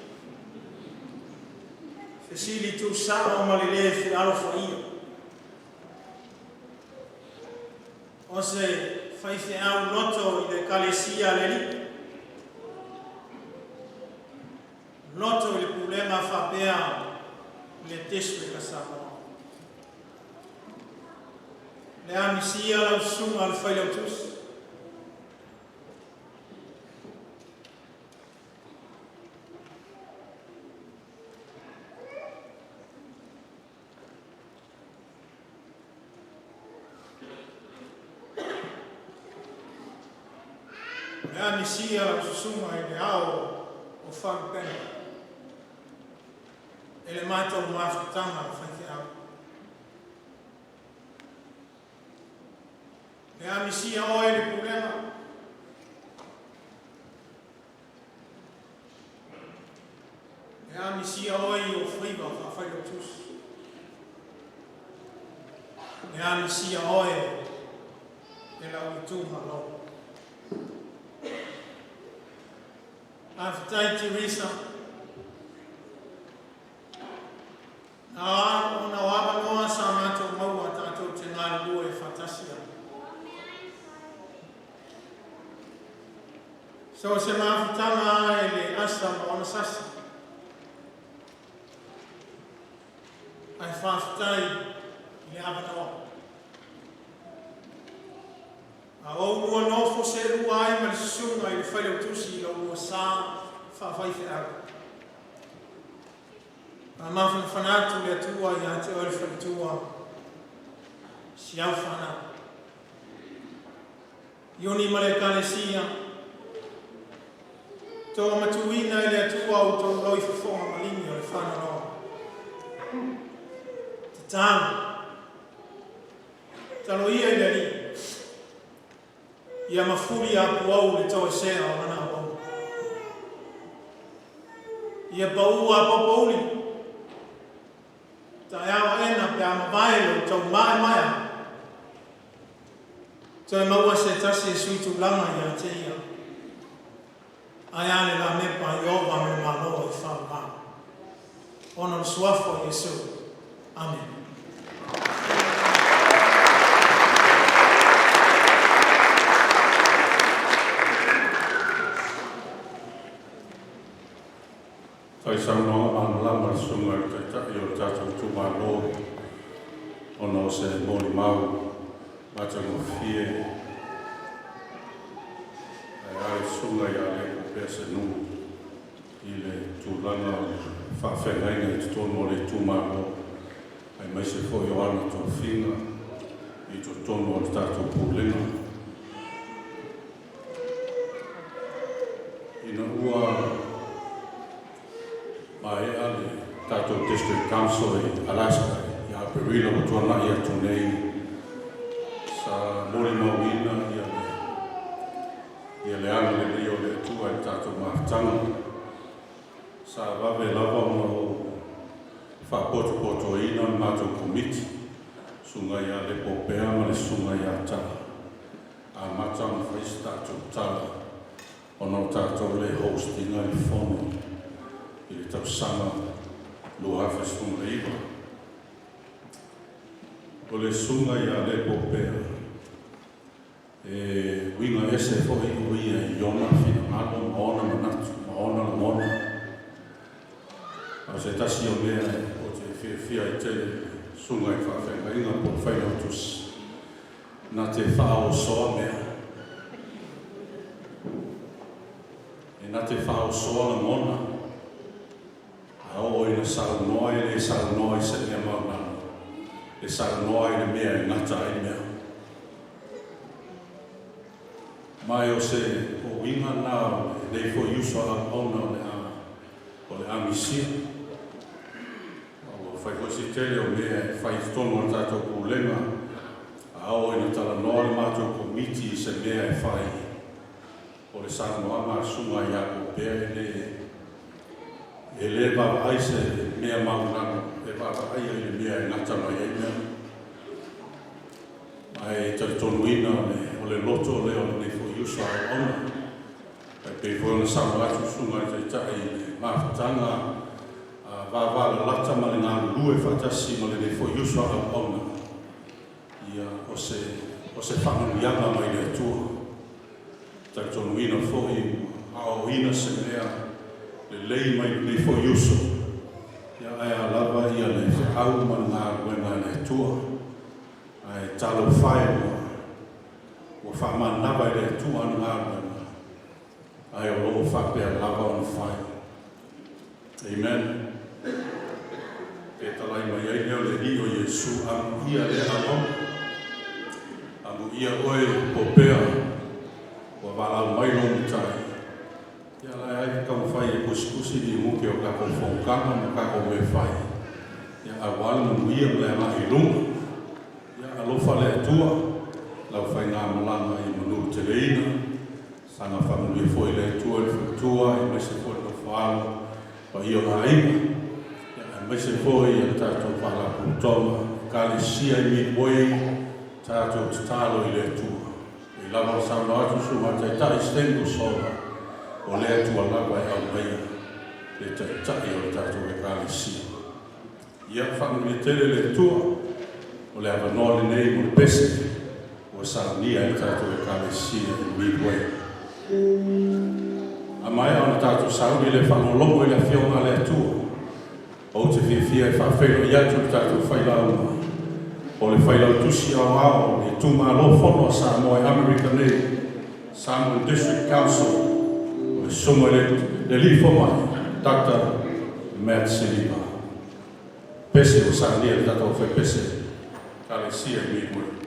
Fesili tuusao ma le lē fealofaia. O se faifeau loto i le Ekalesia a le Alii. Loto i le pulega faapea le District a Samoa. Le amisia lau susuga le failautusi. Le amisia lau susuga i le ao o Faalupega e le matou mafutaga o faifeau. Le amisia oe le pulega. Le amisia oe i ou faiva faafailautusi. Le amisia oe e lau itumalo. Faafetai Teresa. Ona o avanoa sa matou maua tatou te galulue faatasi ai. So o se mafutaga a i le asa ma ona sasi. Ae faafetai i le avanoa. A o oulua nofo seelua ai ma le susuga i le Failautusi i la oulua sa faafaifeau. Faamafanafana atu le Atua ia te oe le faletua, si au fanau. Iuni ma le Ekalesia, toamatuuina e le Atua outou loifofoga maligi o le faanoanoa. Tatalo, tatalo ia i le Alii, ia mafuli apuau le toesea o lana auauna. Ia pau apoapouli, taeao aena pe a mavae lo outou maemaea, toe maua se tasi e sui tulaga ia te ia, ae a le lamepa i ova ma le Malo i faavavau. Ona o le suafa o Iesu. Amen. Faafetai saunoaga malamalama le susuga i le Taitai o le tatou itumalo ona o se molimau matagofie ae a le susuga ia Lepo Pea Senu i le tulaga o le faafeagaiga i totonu o le itumalo aemaise foi o ana tofiga i totonu o le tatou pulega. Ina ua maea le tatou District Council i Alaska ia Aperila ua tuanai atu nei, sa molimauina ia le agalelei o le Atua i le tatou mafutaga. Sa vave lava ona ou faapotopotoina le matou komiti, susuga ia Lepo Pea ma le susuga ia Tala, amata ona fai se tatou tala ona o tatou le host ina le fono i le tausaga 2019. O le susuga ia Lepo Pea, e uiga ese foi o ia i ona finagalo ma ona manatu ma ona lagona. A o se tasi o mea o te fiafia ai tele susuga i faafeagaiga po o le failautusi, na te faaosoa mea. E na te faaosoa lagona. A oo ina saunoa e le saunoa i se mea maulalo, e saunoa i le mea e gata ai mea. Ma e o se uiga na o lenei foi uso a auauna o le amisia. Ua fai foi si tele o mea e fai i totonu o le tatou pulega, a oo ina talanoa le matou komiti i se mea e fai, o le saunoaga a susuga ia Popea e le vaavaai se mea maulalo, e vaavaai ai le mea e gata mai ai mea. Ae talitonuina o le loto lea o lenei foi uso a auauna. Ae pei foi ona saunoa atu susuga i le Taitai i le mafutaga vavalalata ma le galulue faatasi ma lenei foi uso a auauna. Ia, o se faamanuiaga mai le Atua. Talitonuina foi ua aoaoina se mea lelei mai lenei foi uso. Ia, ae a lava ia le feau ma le galuega a le Atua. Ae talofa e ua faamanava e le Atua ana galuega, ae o loo faapea lava ona fai. Amen. Pe talai mai ai lea o le Alii o Iesu, amuia lea auauna. Amuia oe Popea, ua valaau mai lou matai. Ia la ai taumafai e kusikusi limuke o tatou fonotaga ma tatou mea fai. Ia aua le manuia ma le agai i luma. Ia alofa le Atua, lau faigamalaga i manu teleina. Saga faamanuia foi le Atua i le faletua, aemaise foi le nofoalo, paia o aiga. Ia aemaise foi ia le tatou faalapotopotoga, Ekalesia i Midway, tatou tatalo i le Atua. E lava o saunoa atu susuga i le Taitai Stanley Sola, o le Atua lava e aumaia le Taitai o le tatou Ekalesia. Ia faamanuia tele le Atua o le avanoa lenei mo le pese ua saunia e le tatou Ekalesia i Midway. A maea ona tatou sauni le faalogologo i le Afioga a le Atua, ou te fiafia e faafeiloai atu le tatou failauga o le Failautusi Aoao o le Itumalo Fono a Samoa i Amerika nei, Samoan District Council, o le Susuga i le Alii Fomai, Dr. Matt Siliva. Pese ua saunia e le tatou faipese Ekalesia i Midway.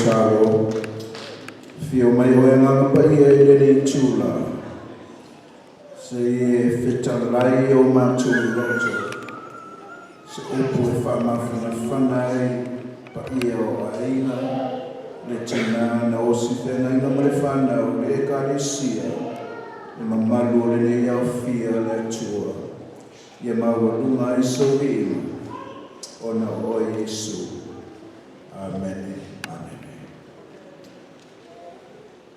Tatalo, Afio mai Oe Agaga Paia i lenei itula, se i e fetalai o matou loto, se upu e faamafanafana ai paia o aiga, le tina na osi feagaiga ma le fanau, le Ekalesia, le mamalu o lenei aofia a le Atua, ia maualuga ai sou viiga, ona o Oe Iesu. Amene, amene.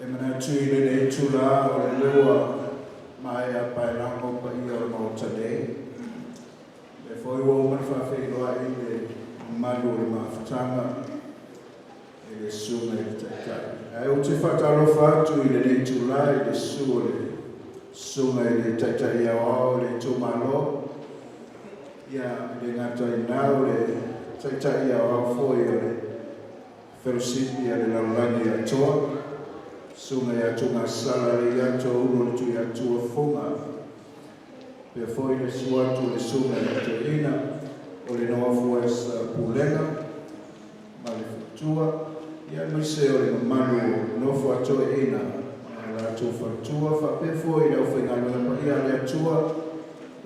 E manatu i lenei itula o lele ua maea paelago paia o le Maota nei, lea foi ua uma ona faafeiloai le mamalu o le mafutaga i le Susuga i le Taitai. Ae ou te faatalofa atu i lenei itula i le susu o le Susuga i le Taitai Aoao o le itumalo, ia, e le gata i lena o le Taitai Aoao foi o le Felosipi a le Lalolagi Atoa, Susuga ia Tugasala Leiato Ulu o le Tuiatua Fuga, faapea foi le susu atu o le Susuga i le Toeaina o le North West Pulega ma le Faletua, ia aemaise o le mamalu o nofo a toeaiina ma latou faletua, faapea foi le aufaigaluega paia a le Atua,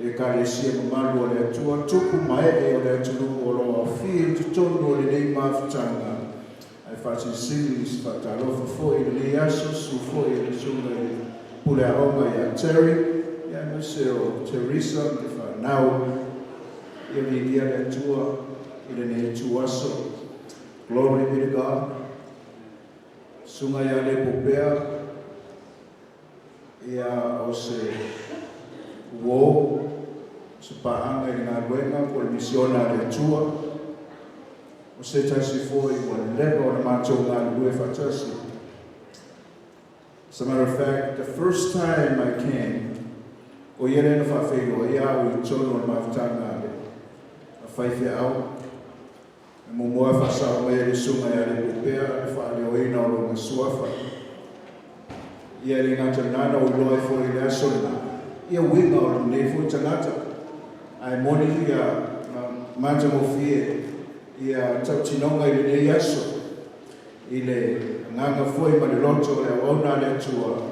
Ekalesia mamalu a le Atua, tupu ma ee o le atunuu o lo o aofia i totonu o lenei mafutaga. Ae faasilisili i se faatalofa foi i lenei aso, susu foi i le Susuga i le Pule Aoga ia Terry, ia aemaise o Teresa ma le fanau, ia viigia le Atua i lenei ituaso. Glory be to God. Susuga ia Lepo Pea, ia o se uo, se paaga i le galuega po o le misiona a le Atua, o se tasi foi ua leva ona matou galulue faatasi. As a matter of fact, the first time I came, o ia lea na faafeiloai au i totonu o le mafutaga a le faifeau. E muamua faasao mai e le Susuga ia Lepo Pea le faaleoina o lona suafa. Ia e le gata i lena, na ou iloa ai foi i le aso lena, ia uiga o lenei foi tagata. Ae moni ia matagofie ia tautinoga i lenei aso, i le agaga foi ma le loto o le auauna a le Atua,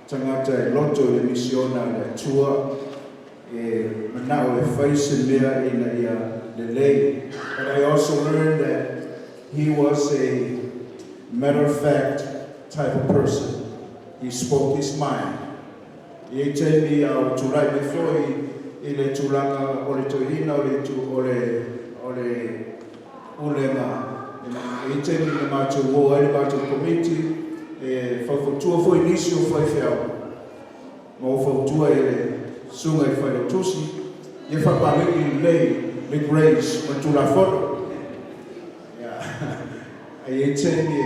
tagata e loto i le misiona a le Atua, e manao e fai se mea ina ia lelei. But I also learned that he was a matter of fact type of person. He spoke his mind. I e taimi a o tulai mai foi i le tulaga o le toeaina o le o le o le pulega, e taimi na matou o ai le matou komiti e faufautua foi nisi o faifeau, ma o fautua i le susuga i le failautusi ia faapaleni lelei le Grace ma le Tulafono. Ia, ai e taimi e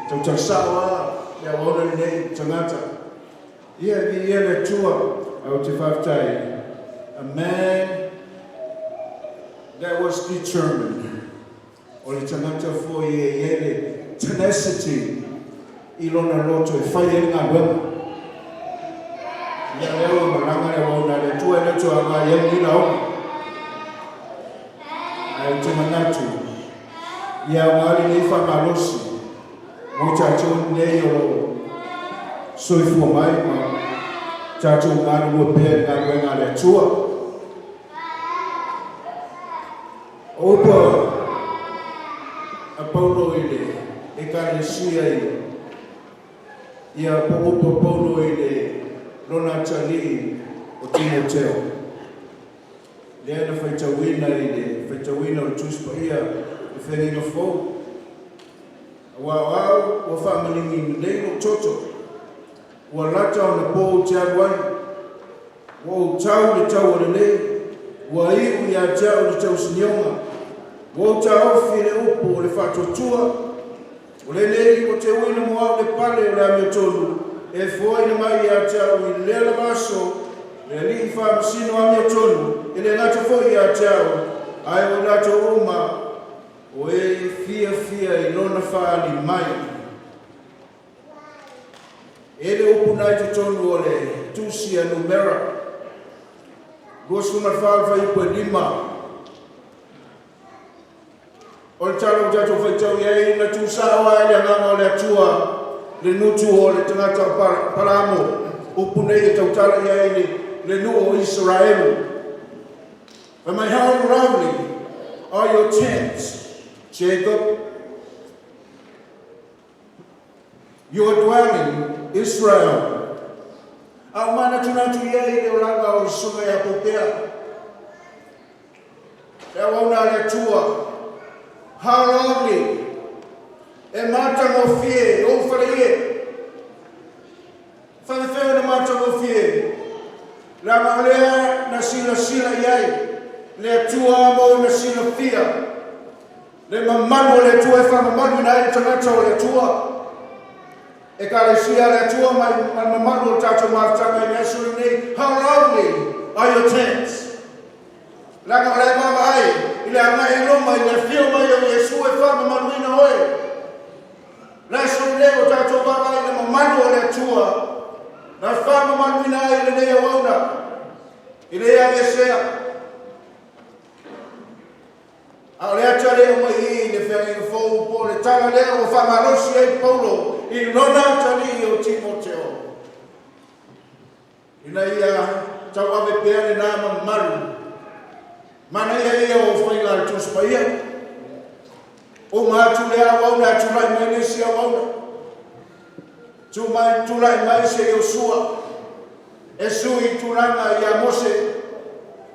tautalasao lava le auauna lenei tagata. Ia, viia le Atua, ae ou te faafetai, a man that was determined, o le tagata foi e i ai le tenacity i lona loto e fai ai le galuega. Ia, lea ua malaga le auauna a le Atua, e le o toe aoga i ai lenei lauga. Ae ou te manatu, ia aoga lenei faamalosi mo tatou nei o lo o soifua mai ma tatou galulue pea i le galuega a le Atua. O upu a Paulo i le Ekalesia i ia po o upu a Paulo i le lona atalii o Timoteo, lea na faitauina i le faitauina o le Tusi Paia i Feagaiga Fou, Aua o au ua faamaligi lelei lou toto, ua lata ona pou te alu ai, ua ou tau le taua lelei, ua iu ia te au le tausinioga, ua ou taofi le upu o le faatuatua, o lenei ua teuina mo au le pale o le amiotonu, e foaina mai ia te au i lea lava aso, le Alii faamasino amiotonu, e le gata foi ia te au, ae o i latou uma o e fiafia i lona faaali mai. E le upu na i totonu o le Tusi a Numera 24 le fuaiupu e 5. O le tala ua tatou faitau i ai na tuusao ai le agaga o le Atua le nutu o le tagata o Palamo upu nei e tautala i ai le, le nuu o Israelu. Fai mai, how lovely are your tents, Jacob, your dwelling, Israel. A o manatunatu i ai le olaga o le susuga ia Popea. Le auauna a le Atua. How lovely. E matagofie, ou fale ie. Faafefea ona matagofie. Leaga o lea na silasila i ai le Atua ma ona silafia. Le mamalu o le Atua e faamamaluina ai le tagata o le Atua. Ekalesia le Atua ma le mamalu o le tatou mafutaga i le aso lenei. How lovely are your tents. Leaga o le vaavaai i le agai i luma i le afio mai o Iesu e faamamaluina oe. Le aso lenei o tatou vaavaai i le mamalu o le Atua na faamamaluina ai lenei auauna i le aveesea. A o le ata lea mai i le feagaiga fou po o le tala lea ua faamalosi ai Paulo i lona atalii o Timoteo. Ina ia tauave pea lena mamalu. Manaia ia o faiga a le Tusi Paia. O ma atu le auauna e tulai mai le isi auauna. Tu mai, tulai mai se Iosua. E sui tulaga ia Mose.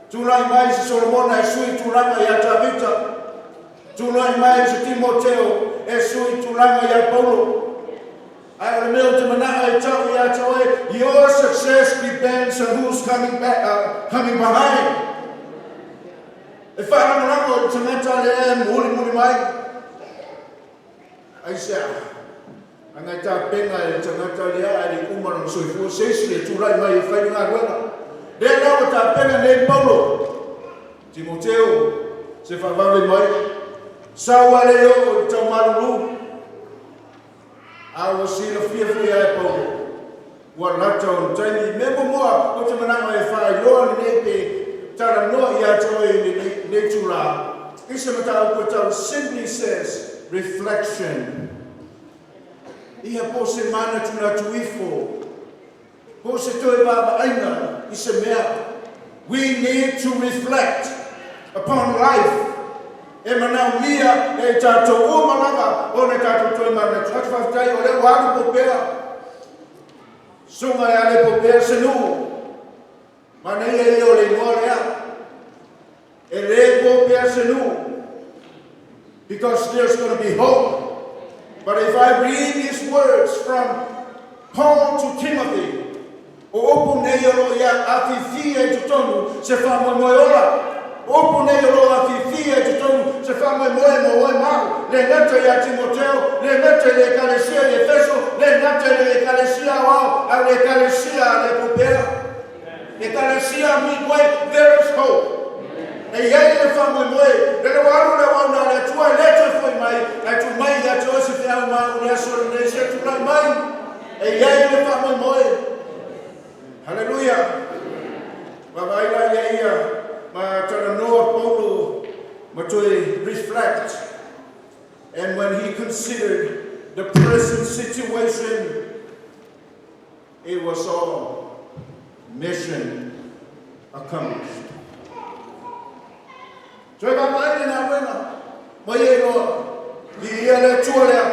Tulai mai se Solomona e sui tulaga ia Tavita. Tulai mai se Timoteo e sui tulaga ia Paulo. Ae o le mea o te manaa e tau ia te oe, your success depends on who's coming back, coming behind. E whaarangarango i tagata le e muli muli mai. Ai se a, anga tā penga e tagata lea ai le uma lona soifua se isi e tulai mai e fai le galuega. Lea la ua tapena nei Paulo, Timoteo, se faavave mai, sau a le oo i taumalulu, a ua silafia foi ia e Paulo, ua lata o le taimi, me muamua o te managa e faailoa lenei pe talanoa ia te oe i lenei tula. I se mataupu e tau simply says reflection. Ia po se manatunatu ifo, po se toe vaavaaiga i se mea. We need to reflect upon life. E manaomia e tatou uma lava ona tatou toe manatu. Atu faafetai o lea ua alu Popea. Suga e ale Popea se nuu. Manaia ia o le igoa lea. E le Popea se nuu. Because there's going to be hope. But if I read these words from Paul to Timothy, o upu nei o lo ia afifia i totonu se faamoemoe ola. O upu nei o lo afifia i totonu se faamoemoe mo oe ma au. Le gata ia Timoteo, le gata i le ekalesia i Efeso, le gata i le ekalesia o ao, a le ekalesia a le Popea. Ekalesia Midway, there is hope. E iai le faamoemoe, le le ua alu le auauna a le Atua e le toe foi mai, ae tu mai ia te oe se feau ma au le aso lenei se tulai mai. E iai le faamoemoe. Haleluia. Vaavaai la ia ia ma talanoa Paulo ma toe reflect. And when he considered the present situation, it was all mission accomplished. Toe vaavaai le galuega, ma ia iloa, viia le Atua lea,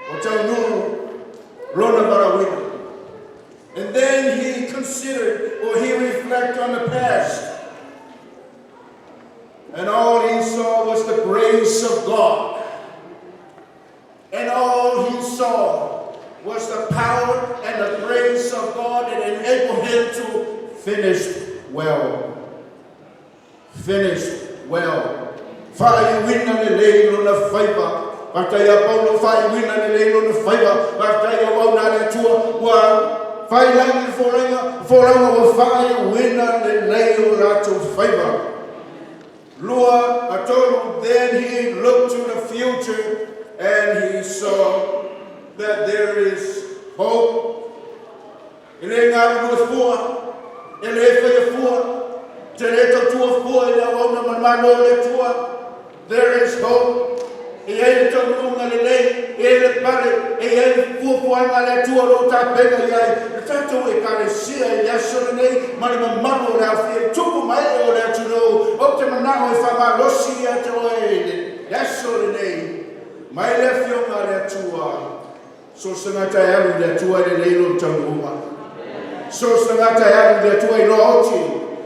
ua taunuu lona valaauina. And then he considered or he reflected on the past. And all he saw was the grace of God. And all he saw was the power and the grace of God that enabled him to finish well. Finish well. Faaiuina lelei lona faiva. Faafetai ia Paulo, faaiuina lelei lona faiva. Faafetai ia auauna a le Atua ua failangi le folauga, folauga ua faaiuina lelei o latou faiva. Lua, a tolu, then he looked to the future and he saw that there is hope. E le galulue fua, e le faia fua, te le tautua fua i le auauna ma le Malo o le Atua. There is hope. E ai le taunuuga lelei, e ai le pale, e ai le fuafuaga a le Atua o loo tapena i ai le tatou Ekalesia i le aso lenei ma le mamalu o le aofia i tupu ma ee o le atunuu. Ou te manao e faamalosi ia te oe i le aso lenei mai le Afioga a le Atua. So o se tagata e alu i le Atua e lelei lona taunuuga. So o se tagata e alu i le Atua e iloa oti.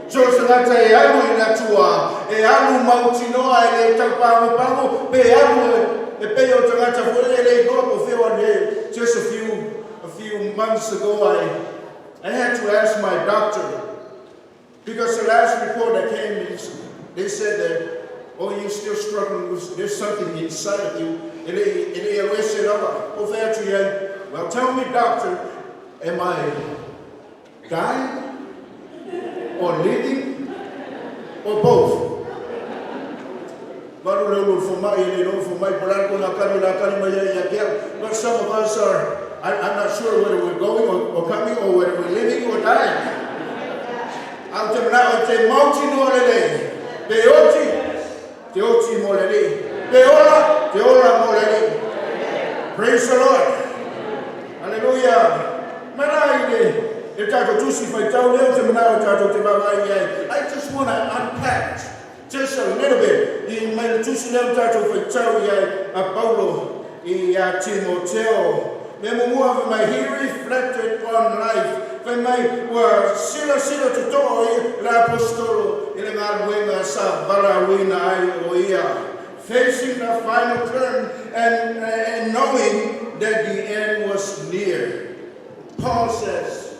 So o se tagata e alu i le Atua e alu mautinoa e le taupagopago pe alu e pei o tagata foi e le iloa po o fea o alu i ai. Just a few months ago, I had to ask my doctor because the last report that came is they said that, "Oh, you're still struggling with, there's something inside of you." E le alu ese lava. O fai atu i ai, "Well, tell me, doctor, am I dying or living or both?" Valu le ulu fomai e le lo fomai po lalo kona kali la kali mai ai ia ke au. But some of us are, I'm not sure whether we're going or coming or whether we're living or dying. Au te manao te mautinoa lelei. Pe oti, te oti mo le Alii. Pe ola, te ola mo le Alii. Praise the Lord. Hallelujah. Mana i le e tātou tusi faitau leo te manao e tātou te vaavaai i ai. I just want to unpack just a little bit i mai le tusi leo tātou faitau i ai a Paulo ia Timoteo. Me muamua fai mai, he reflected on life. Fai mai, ua silasila totoa i le apostolo i le galuega sa valaauina ai o ia. Facing the final turn and knowing that the end was near. Paul says,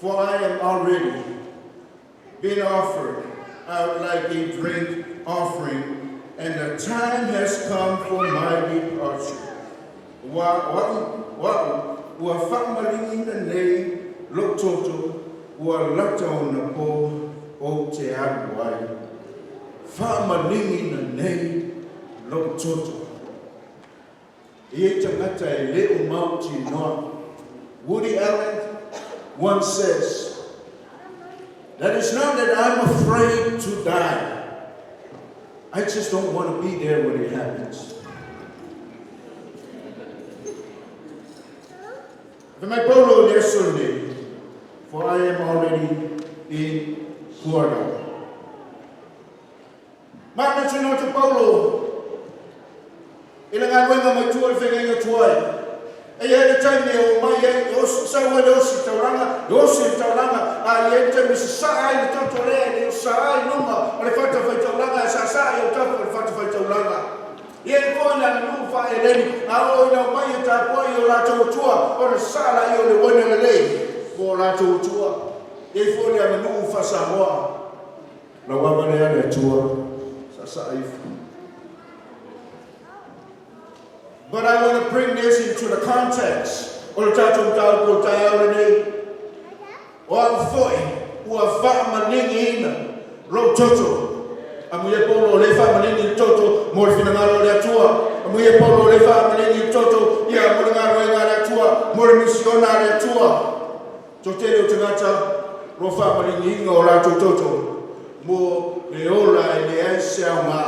"For I am already being offered out like a drink offering, and the time has come for my departure. Ua, ua, ua, ua faamaligiina nei lou toto, ua lata ona po ou te alu ai." Faamaligiina nei lou toto. E i ai tagata e le o mautinoa. Woody Allen once says that it's not that I'm afraid to die. I just don't want to be there when it happens. Fai mai Paulo le aso lenei, "For I am already being poured out." Ma na te Paulo i le galuega mai tua le feagaiga tuai. E i ai le taimi e o mai ai, e sau ai le osi taulaga, e osi le taulaga, a i ai le taimi sasaa ai le toto lea, e le o sa ai luga o le fata faitaulaga, e saasaa i autafa o le fata faitaulaga. Ia e foi le aganuu faa-Eleni, a oo ina omai e tapuai i o latou atua, ona sasaa laia o le uaina lelei mo o latou atua. Ia e foi le aganuu faa-Samoa. Lau ava lea le Atua, saasaa ifo. But I want to bring this into the context o le tatou mataupu o le taeao lenei. O au foi, ua faamaligiina lou toto. Amuia Paulo o le faamaligi le toto mo le finagalo o le Atua. Amuia Paulo o le faamaligi le toto ia mo le galuega a le Atua, mo le misiona a le Atua. Toatele o tagata ro faamaligiina o latou toto mo le ola e leai se aoga.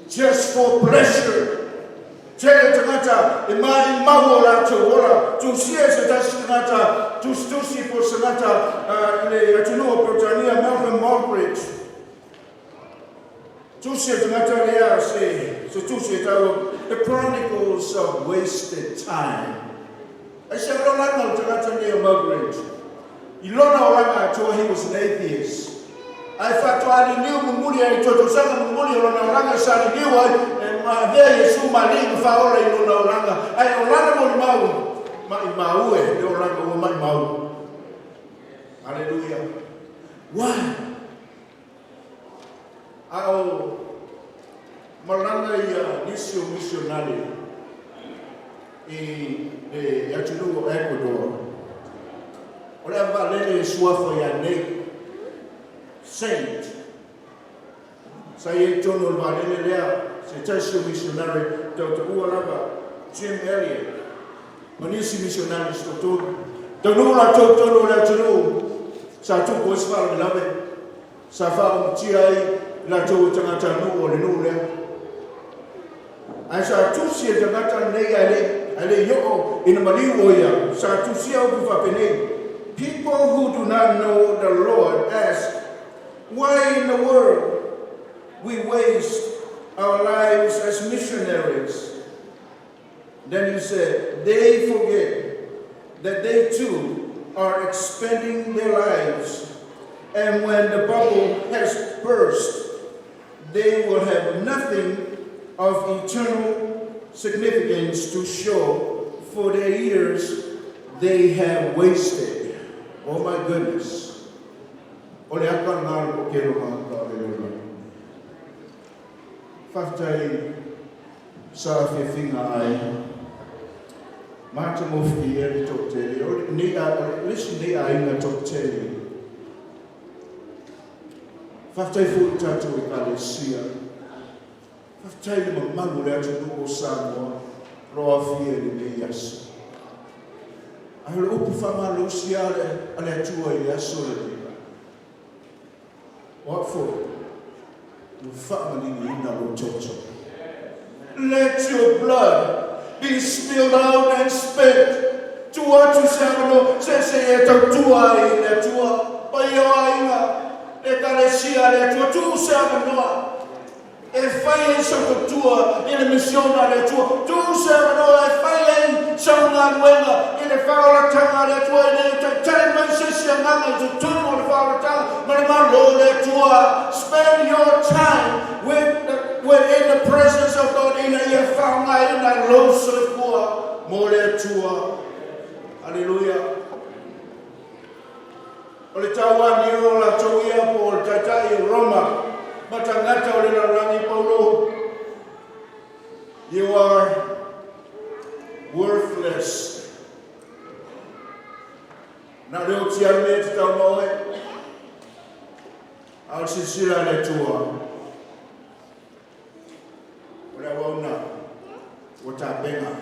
Just for pleasure. Tele tagata e mai mau o latou ola. Tusia se tasi tagata, tusitusi po se tagata i le atunuu o Peretania, Malcolm Muggeridge. Tusi e tagata lea se tusi e tau The Chronicles of Wasted Time. Ai se olaga o tagata nei o Muggeridge. I lona olaga atoa, he was an atheist. Ae faatoa liliu mulimuli ai tuatausaga mulimuli o lona olaga sa liliu ai e maavea Iesu ma Alii ma Faaola i lona olaga. Ae o lana molimau maimau e le olaga ua maimau. Hallelujah. Why? A o malaga ia nisi o misionari i le atunuu o Ecuador. O le avaalele e suafa ia nei Saint. Sa i ai tonu o le vaalele lea se tasi o missionary tautaua lava Jim Elliot ma nisi missionary se toatolu. Taunuu latou tonu o le atunuu sa tupu ai se faalavelave sa faaomatia ai latou e tagatanuu o le nuu lea. Ae sa tusi e tagata lenei ae le i oo ina maliu o ia, sa tusia upu faapenei, People who do not know the Lord ask, Why in the world we waste our lives as missionaries? Then he said, They forget that they too are expending their lives, and when the bubble has burst, they will have nothing of eternal significance to show for their years they have wasted. Oh my goodness. O le aka ngā o kero ngā ka o le lona. Whaftai sa whiwhinga ai. Māta mōwhi e le tō tele. O le nei a, o le lisi nei a inga tō tele. Whaftai fo i tātou e ka le sia. Whaftai le mamalu le atu o Samoa. Roa fia le nei aso. Ai le upu whamalosi a le atua i le aso le nei. O fo, ua whaamaningi ina lo toto. Let your blood be spilled out and spent. Tu atu se angano, se se e tautua i le atua. Pai o ainga, le kalesia le atua, tu se anganoa. E fai e sa tautua i le misiona le atua. Tu se anganoa e fai e sa ngaluenga i le whaolatanga le atua. I le taitai mai se si anganga i tutunu o le whaolatanga. Ma le malo le atua. Spend your time within the presence of God ina ia whaonga ina lo soifua mo le atua. Hallelujah. O le tauani o la tau ia po o le taitai o Roma. Matangata o le larangi Paulo. You are worthless. Na leo tia me te tau maoe. A o sisila le tua. O le awauna o tapenga.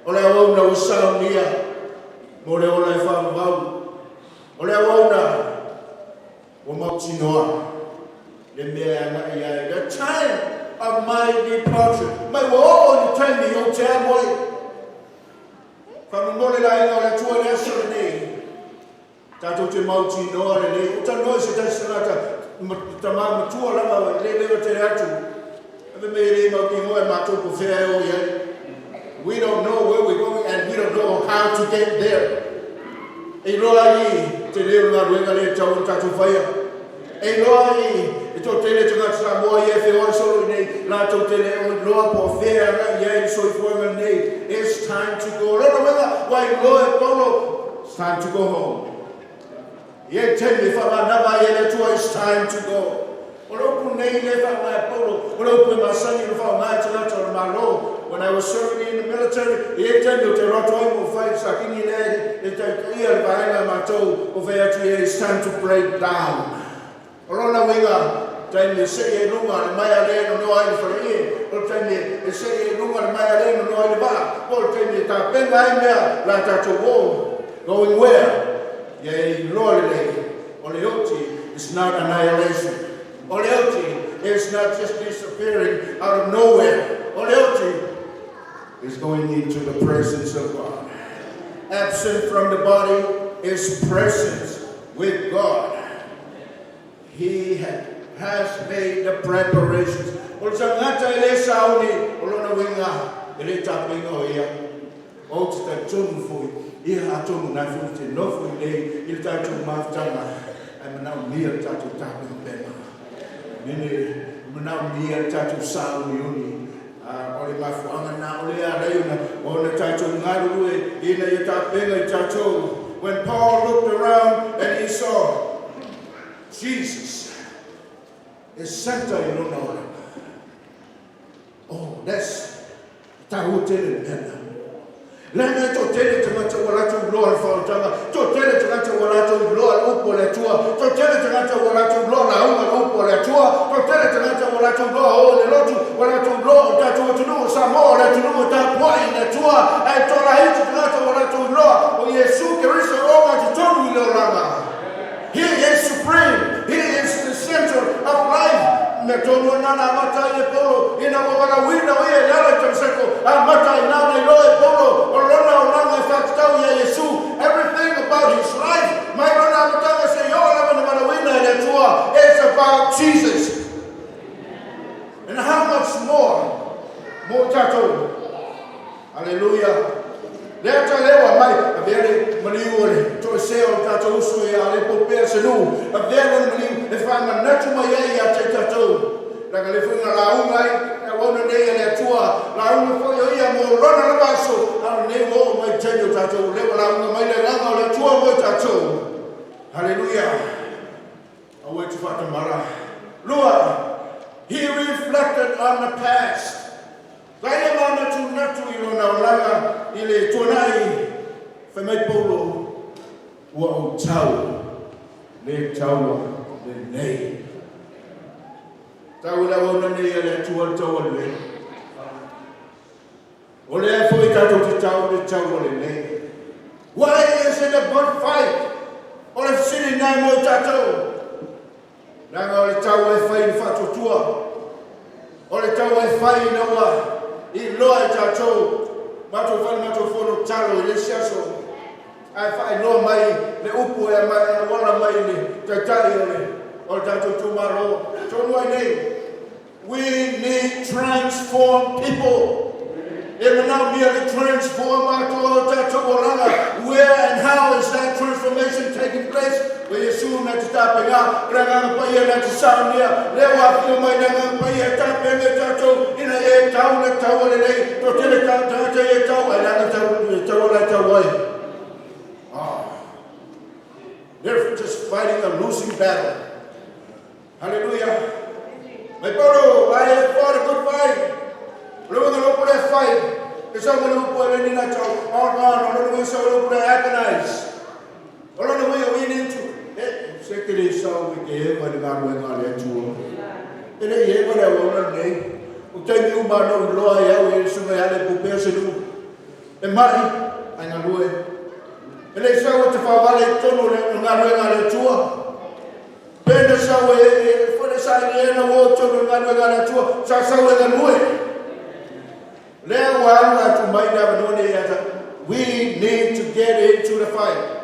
O le awauna o saunia mo le ola e whaamau. O le awauna o mautinoa. Le mea anga i ai. The time of my departure. Mai wa o ni taimi o te amoi. Whamamole la inga o le atua le aso le nei. Tātou te mautinoa le nei. O ta noi se taisi tangata ta mā matua lava le leo te atu. Ave me le mau ki ngoe mātou ko whea e o iai. We don't know where we're going and we don't know how to get there. E loa i te leo ngā ruenga le tau o tātou whaia. E loa i e tō tele te ngāti Samoa i e wheoi solo i nei la tō tele o loa po whea nga i ai soifuanga nei. It's time to go. Lona wenga wai loa e Paulo. It's time to go home. Ie temi whamanava i le tua, it's time to go. O le upu nei le whaangai Paulo, o le upu e masani le whaangai te lata o le malo. When I was serving in the military, ie temi o te roto ai mo whai sa kingi le e te ia le vaenga mātou o whai atu ia, it's time to break down. O lona winga, taimi e sei e lunga le mai a le no noa i le whare ie, o le taimi e sei e lunga le mai a le no noa i le vaa, o le taimi e tā penga ai mea la tātou o, going where? Ia e loa le lei, o le oti is not annihilation. O le oti is not just disappearing out of nowhere. O le oti is going into the presence of God. Absent from the body is presence with God. He has made the preparations. O le tangata e le sauni o lona winga e le tapenga o ia. O te tai tonu fui. Ia a tonu nai fui te nofo i nei i le tātou mafutanga. Ai manau mia le tātou tapenga pena. Mene manau mia le tātou sauni uni. O le mafuanga na o le a reiona o le tātou ngarurue ina ia tapenga i tātou. When Paul looked around and he saw Jesus is center i lona ora. Oh, that's tāu tele mena. Lena tō tele tangata wa rātou loa le whaotanga, tō tele tangata wa rātou loa le upo le atua, tō tele tangata wa rātou loa la unga le upo le atua, tō tele tangata wa rātou loa o le lotu, wa rātou loa o tātou atunu o Samoa le atunu o tāpuai le atua, e tō rahiti tangata wa rātou loa o Yesu Keriso o ngā te tonu i le oranga. He is supreme. He is the center of life. Mea tonu ana na amata ai e Paulo, ina ua valaauina o ia i le ala i Tamaseko, amata ai ina na iloa e Paulo o lona olaga e faatatau ia Iesu. Everything about his life, mai lona amataga seia oo lava na valaauina e le Atua, it's about Jesus. And how much more mo tatou. Aleluia. Lea ta leo mai, avea le maliu o le toesea o le tatou uso ia Alepo Pea Senu, avea lona maliu e faamanatu mai ai ia te tatou. Laga le fuinga lauga ai, e wauna nei e le Atua, lauga foi o ia mo lona lava aso, a nei ua oo mai taimi o tatou, lea ua lauga mai le agaga o le Atua mo i tatou. Hallelujah. Aua e te faatamala. Lua, he reflected on the past. Sa ia manatunatu i lona olaga i le tuanai, fai mai Paulo, ua ou tau le taua lenei. Tau i le auauna nei a le Atua le taua lelei. O lea foi tatou te tau le taua lenei. Why is it a good fight? O le fesili nai mo tatou. Leaga o le taua e fai i le faatuatua. O le taua e fai ina ua iloa e tatou matou fale matou fono talo i le isi aso. Ae faailoa mai le upu e mai e auala mai le taitai o le tatou itumalo. Tonu ai nei. We need transformed people. E manaomia le transform atoa o tatou olaga. Where and how is that transformation taking place? O Iesu na te tapenga, o le Agaga Paia na te saunia, lea ua afio mai le Agaga Paia e tapena i tatou, ina e tau le taua lelei, toatele tagata e tau, ai leaga tau, e tau ala e tau ai. Ah. They're just fighting a losing battle. Hallelujah. Mai Paulo, I have fought a good fight. O le uiga o le upu lea fight. E sau mai le upu e le ni na tau, on, o lona uiga sau le upu lea agonize. O lona uiga we need to, e, se te le sau i te eva le galuega a le Atua. E le i eva le auauna lenei. O taimi uma na ou iloa ai au e le susuga ia Alepo Pea Senu. E mai, ai galue. E le i sau e te faavale i totonu o le galuega a le Atua. Pena sau e e fole sa i ena o tonu le galuega a le Atua, sa sau e galue. Lea ua alu atu mai le avanoa nei ia We need to get into the fight.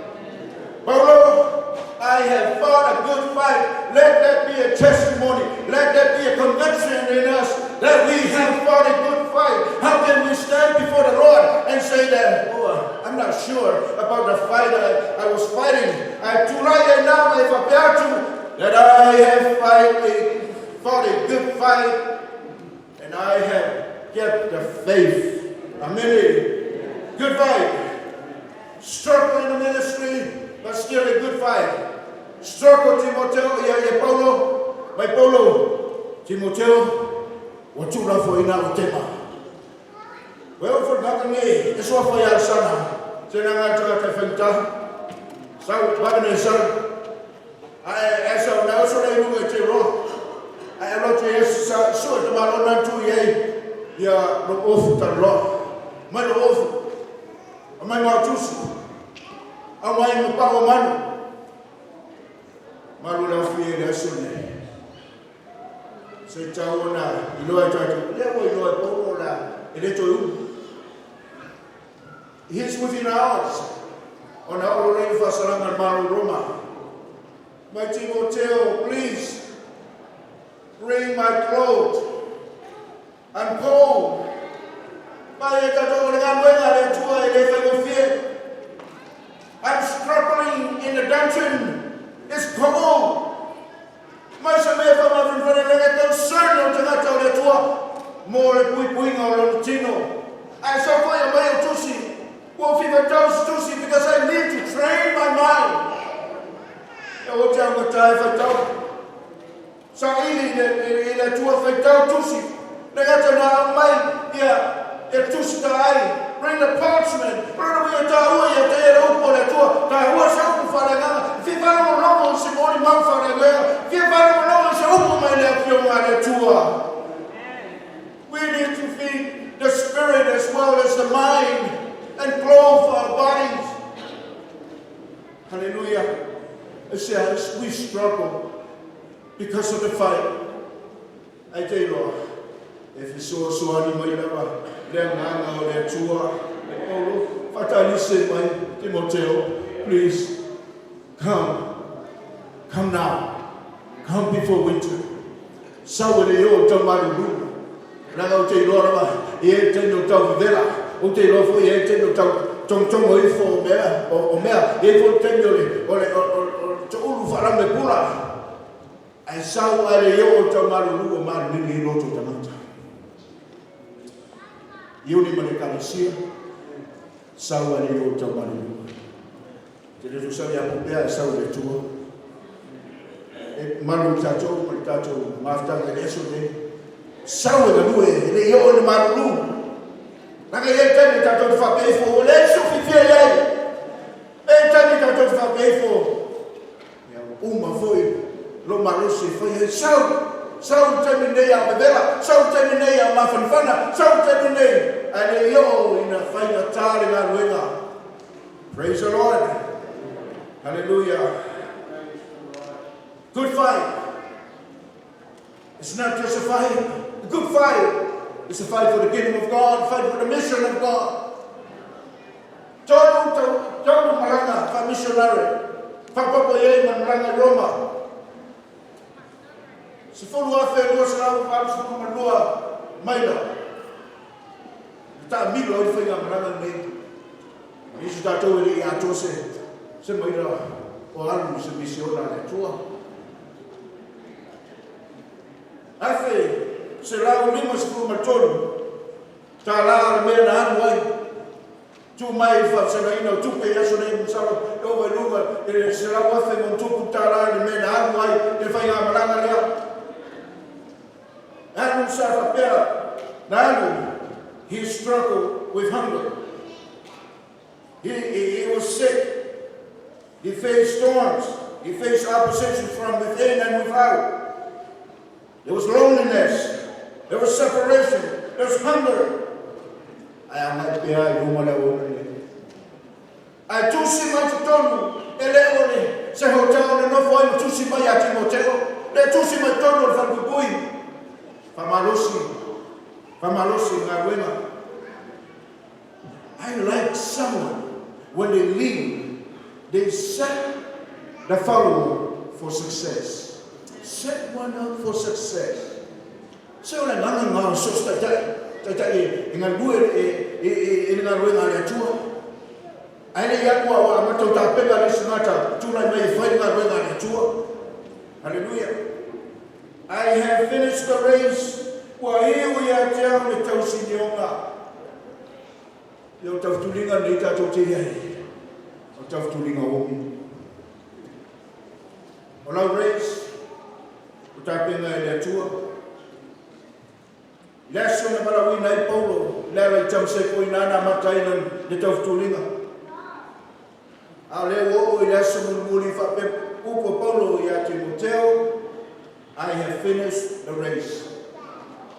Paulo, I have fought a good fight. Let that be a testimony. Let that be a conviction in us that we have fought a good fight. How can we stand before the Lord and say that, oh, I'm not sure about the fight I was fighting. I tulai now if I that I have fought a good fight and I have kept the faith. Amen. Good fight. Struggle in the ministry, but still a good fight. Struggle Timoteo, ia ia Paulo, mai Paulo, Timoteo, ua tuulafoaina au Tema. Ua oo foi le nei, e suafa ia Alesana, se na ngā tagata e faigata. Sau, vave nei sau. Ae, e sau, na oso nei luga i te roa. Ae alo te e sa, sua te malo nā tu i ei, ia lo ofu taloa. Mai lo ofu. A mai mau tusi. A mai ma pao manu. Malu le ofu i le aso nei. Se tau ona iloa e tatou. Lea ua iloa e Paulo la e le toe umi. He's within hours. Ona oo lea le faasalaga le Malo Roma. Mai Timoteo, please bring my clothes. I'm cold. Mai e tatou o le galuega le Atua e le faigofie. I'm struggling in the dungeon. It's cold. Mai sa mea faamafanafana concern o tagata o le Atua mo le puipuiga o lona tino. Ae sau foi aumai o tusi. Ua fiva tau se tusi because I need to train my mind. E o te augata e faitau. Sa ili i le Atua faitau tusi. Le gata na aumai ia e tusi ta ai. Bring the parchment. Rona wia tāua ia te ere upu o le Atua. Tāua se upu whareagaga. Fia faalogologo i se molimau faaleagaga. Fia faalogologo i se upu mai le afioga a le Atua. We need to feed the spirit as well as the mind and clothe our bodies. Hallelujah. It says we struggle because of the fight. Ai te iloa, e fesoasoani mai lava le agaga o le Atua. E Paulo, faatalise mai Timoteo, please, come, come now, come before winter. Sau e le i oo le tau malulu. Leaga ou te iloa lava, e i ai le taimi o tau vevela, ou te iloa foi e i ai le taimi o tau togotogo ifo o mea, o mea, e i ai foi le taimi o le, o le, o le toulu faalaumepula. Ae sau ae le i oo le tau malulu ua malilili ai loto o tagata. Iuni ma le Ekalesia, sau ae le i oo le tau malulu. Te le sau ia pea e sau i le Atua. E malu i tatou ma le tatou mafutaga i le aso lenei. Sau e galue, e le i oo i le malulu. Leaga e i ai taimi tatou te faapea ifo, ua leai se fiafia i ai. E i ai taimi tatou te faapea ifo, ia ua uma foi lou malosi e fai ai. Sau, sau le taimi lenei a o vevela, sau le taimi lenei a o mafanafana, sau le taimi lenei, ae le i oo ina faigata le galuega. Praise the Lord. Hallelujah. Good fight. It's not just a fight, a good fight. It's a fight for the kingdom of God, fight for the mission of God. Tolu, tolu malaga faa-missionary. Faaopoopo i ai ma malaga i Roma. 10,282 maila. Na taamilo ai le faigamalaga lenei. Nisi tatou e le i atoa se maila o alu i se misiona a le Atua. 1,153 tālā le mea na alu ai. Tu mai i faafesagaina o tupe i aso nei, masalo e ova i luga i le 100,000 ma tupu tālā le mea na alu ai i le faigamalaga lea. Alu sa faapea na alu, he struggled with hunger. He was sick. He faced storms. He faced opposition from within and without. There was loneliness. There was separation. There was hunger. Ae agai pea i luma le auauna lenei. Ae tusi mai totonu e le o le se hotel e nofo ai ma tusi mai ia Timoteo. Le tusi mai totonu o le falepuipui. Faamalosi, faamalosi i galuega. I like someone when they leave, they set the follower for success. Set one up for success. Se o le agaga lena o so o se taitai, taitai e galue i le galuega a le Atua. Ae le i alu a ua amata ona tapena le isi tagata tulai mai e fai le galuega a le Atua. Hallelujah. I have finished the race. Ua iu ia te au le tausinioga. Ia o taufutuliga lenei tatou te i ai. O taufutuliga omi. O lau race, o tapena e le Atua. I le aso na valaauina ai Paulo i le ala i Tamaseko i ina na amata ai le taufutuliga. A o lea ua oo i le aso mulimuli faapea upu a Paulo ia Timoteo, I have finished the race.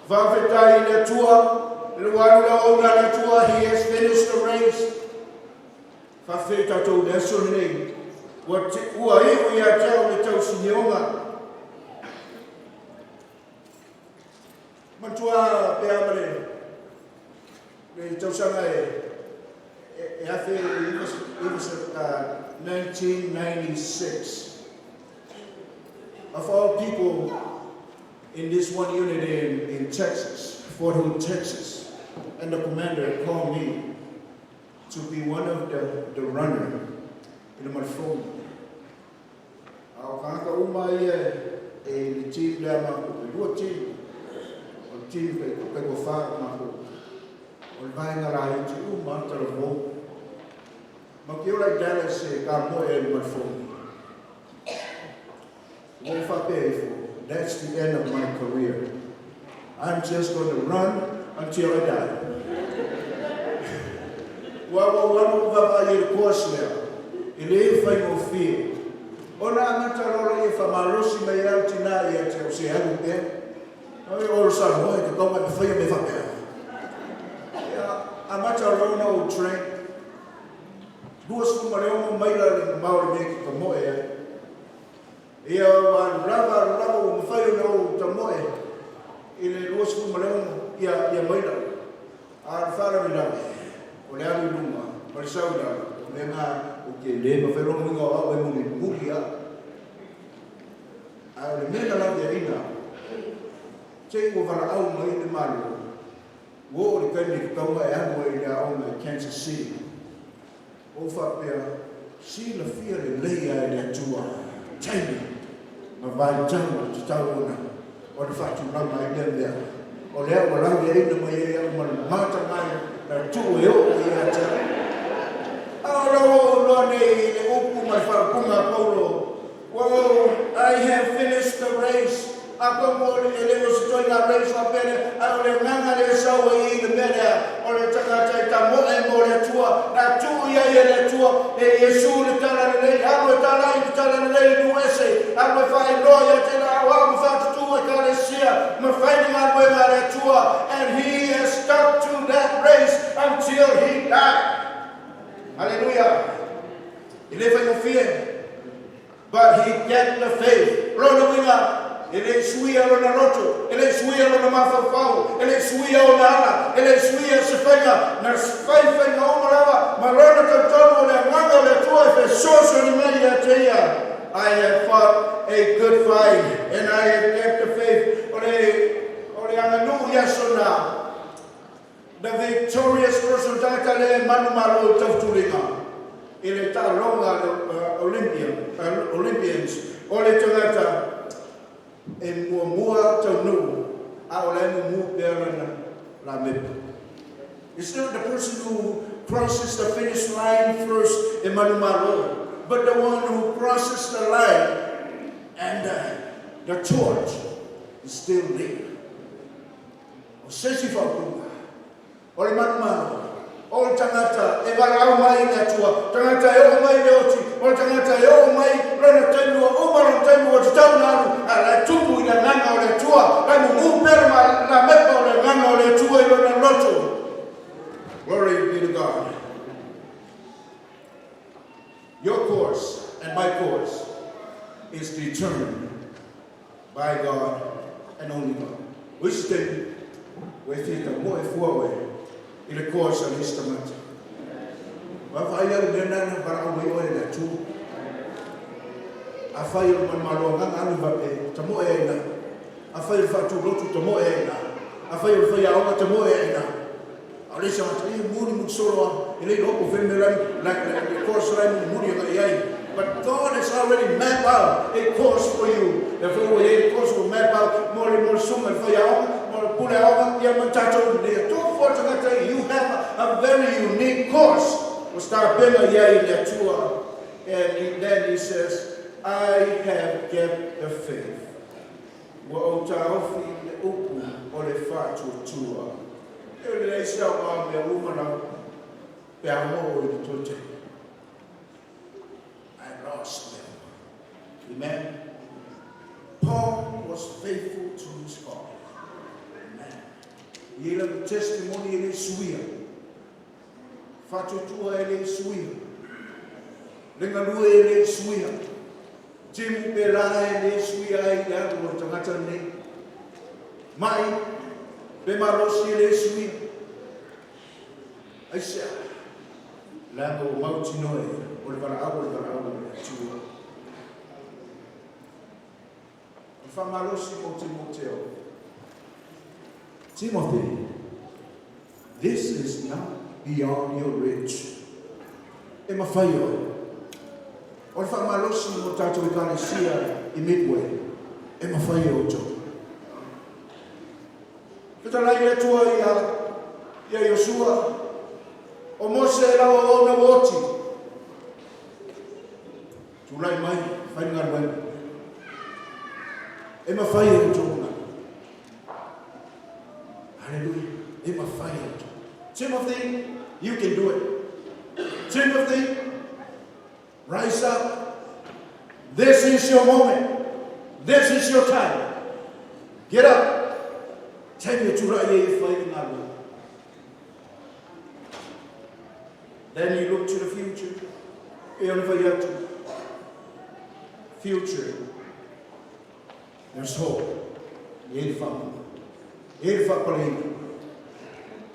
Faafetai i le Atua, le ua alu le auauna a le Atua, he has finished the race. Faafetai tatou i le aso lenei, ua iu ia te au le tausinioga. Manatua pea ma le tausaga e 1996. Of all people in this one unit in Texas, Fort Hood, Texas, and the commander called me to be one of the runner i le malifogi. A o kānaka uma ia e le team lea makou, e lua team, o le team pe ko whā makou, o le vaega laiti uma talavou. Ma ke ola i Dallas e ka moe e le malifogi. Ua ou faapea ifo, that's the end of my career. I'm just going to run until I die. Ua ua ou alu ou vaavaai i le course lea, e le faigofie. Ona amata loa lea e faamalosi mai ai au tinā ia te au se alu pea. Oi o le Samoa e te kaunga e whaia me whapea. Ia, amata loa ona ou train. 26 maila le mamao le mea ki ka moe ai. Ia, ua alu lava, alu lava, ua mafai ona ou tamoe. I le 26 ia maila. A o le faalavelave, o le alu i luga ma le sau i lalo, o mea na ou te le mafai lona uiga o au e mulimuli lava. Ae o le mea na laveaiina au, te i ua valaau mai le Malo, ua oo i le taimi e tatau ona e alu ai i le aoga i Kansas City. Ou faapea, Silafia lelei lava e le Atua taimi ma vaitau e tatau ona ona faatulaga ai lea mea. O lea ua laveaiina mai ai au ma le matagae na tuu e oo ia te au. A o la ua ou iloa nei i le upu ma le faaupuga a Paulo, Whoa, I have finished the race. Atonu o le, e le o se ituaiga race faapea lea, ae o le agaga lea e sau ai i le mea lea, o le tagata e tamoe mo le Atua, na tuu i ai e le Atua, e Iesu le Talalelei, alu e talai le Talalelei i nuuese, alu e faailoa ia te la au ma faatutu Ekalesia, ma fai le galuega a le Atua, and he has stuck to that race until he died. Haleluia! E le faigofie. But he kept the faith. O lona uiga, e le i suia lona loto, e le i suia lona mafaufau, e le i suia ona ala, e le i suia se faiga, na fai faiga uma lava ma lona talitonu o le Agaga o le Atua e fesoasoani mai ia te ia. I have fought a good fight and I have kept the faith. O le, o le aganuu i aso na, the victorious person, tagata lea e manumalo i tautuliga i le taaloga a le Olympia, Olympians, o le tagata e muamua taunuu a o la e mumu pea lana lamepa. It's not the person who crosses the finish line first e manumalo, but the one who crosses the line and the torch is still lit. O se isi faaupuga, o le manumalo, o le tagata e valaau mai i le Atua, tagata e oo mai i le oti, o le tagata e oo mai lona taimi ua uma lona taimi ua tatau ona alu, a o la e tupu i le agaga o le Atua, la e mumu pea le lamepa o le agaga o le Atua i lona loto. Glory be to God. Your course and my course is determined by God and only God. O isi taimi, ua e fia tamoe fua oe i le course a le isi tagata. Vaavaai au i mea na na valaau mai oe e le Atua. Afai o le manumalo agaga, alu e tamoe ai i ina. Afai o le faatulotu, tamoe ai i ina. Afai o le faiaoga, tamoe ai i ina. A o le isi tagata, ia mulimuli solo lava, e le iloa po o fea le mea la e, le course la e mulimuli agai i ai. But God has already mapped out a course for you. Lea foi ua i ai le course ua map out mo le mo le susuga i le faiaoga, mo le pule aoga, ia ma tatou nei atoa fua tagata, you have a very unique course ua tapena i ai le Atua. And he, then he says, I have kept the faith. Ua ou taofi i le upu o le faatuatua. E leai se aoga o mea uma na pe a oo i le toe taimi. I lost them. Amen. Paul was faithful to his calling. Amen. I ai lana testimony e le suia. Faatuatua e le suia. Le galue e le suia. Timu pērā e le suia ai le alu o le tagata lenei. Mai, pe malosi e le suia. Aisea? Leaga ua mautinoa e ia, o le valaau o le valaau o le Atua. O le faamalosi mo Timoteo. Timothy, this is not beyond your reach. E mafai e oe. O le faamalosi mo tatou Ekalesia i Midway, e mafai e outou. Fetalai le Atua ia, ia Iosua, o Mose e lau auauna ua oti. Tulai mai, fai le galuega. E mafai e outou ona. Hallelujah. E mafai e outou. Timothy, you can do it. Timothy, rise up. This is your moment. This is your time. Get up. Taimi e tulai ai e fai le galuega. Then you look to the future. E ona fai atu. Future. There's hope. E i ai le faamoemoe. E le faapaleina,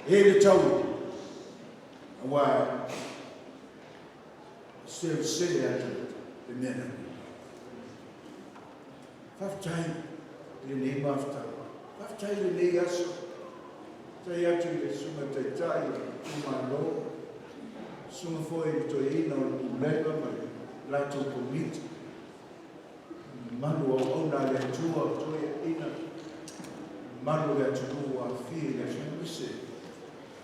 e le taui, auā e selesele atu le mea lani. Faafetai i lenei mafutaga, faafetai i lenei aso. Faafetai atu i le Susuga Taitai o le itumalo, Susuga foi i le Toeaina o le Pulega ma le latou Komiti, mamalu o auauna a le Atua, toeaiina, mamalu o le atunuu ua aofia i le aso aemaise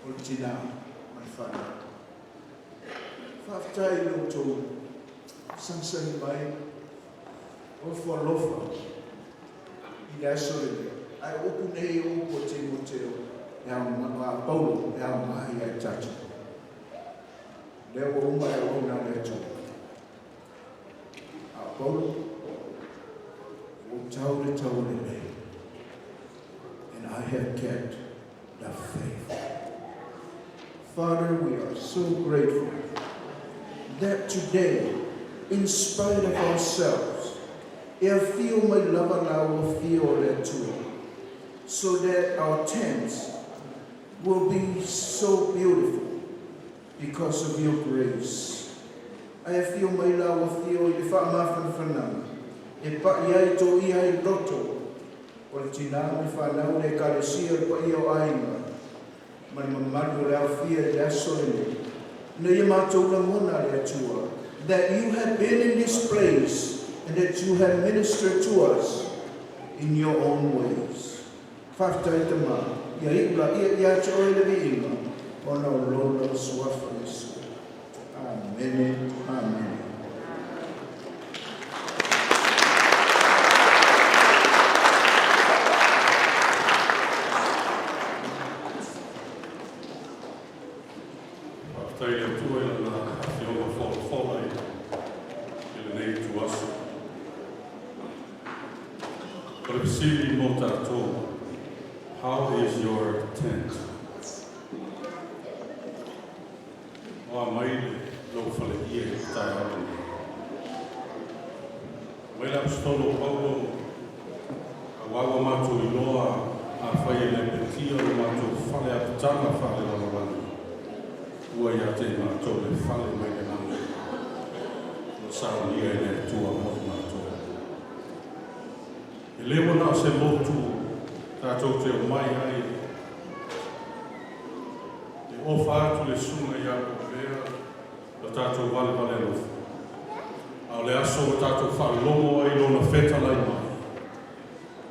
o le tinā ma le fanau. Faafetai i lo outou sagisagi mai, ofo alofa i le aso lenei. Ae o upu nei o upu a Timoteo e aoga, a Paulo e aoga ia i tatou. Lea ua uma le auauna a le Atua. A o Paulo, ua ou tau le taua lelei. And I have kept the faith. Father, we are so grateful that today, in spite of ourselves, e afio mai lava lau Afio o le Atua, so that our tents will be so beautiful because of your grace. Ae afio mai lau Afio i le faamafanafanaga e pa'i ai tō ia i loto o le tinā ma le fanau, le Ekalesia, le paia o aiga ma le mamalu o le aofia i le aso lenei. Ina ia matou lagona le Atua that you have been in this place and that you have ministered to us in your own ways. Faafetai Tama, ia iu laia ia te oe le viiga ona o lona Suafa Iesu. Amene, amene. Faafetai i le Atua i Lana Afioga folafola i lenei ituaso. O le fesili mo tatou, How is your tent? O a mai le lou faleie i le taeao lenei? Mai le Aposetolo o Paulo, auā ua matou iloa, afai e lepetia lo matou fale apitaga faalelalolagi, ua ia te i matou le fale mai le lagi, ua saunia e le Atua mo i matou. E le ua na o se lotu tatou te omai ai e ofa atu le Susuga ia Opea lo tatou valevale alofa. A o le aso ua tatou faalogo ai lona fetalai mai.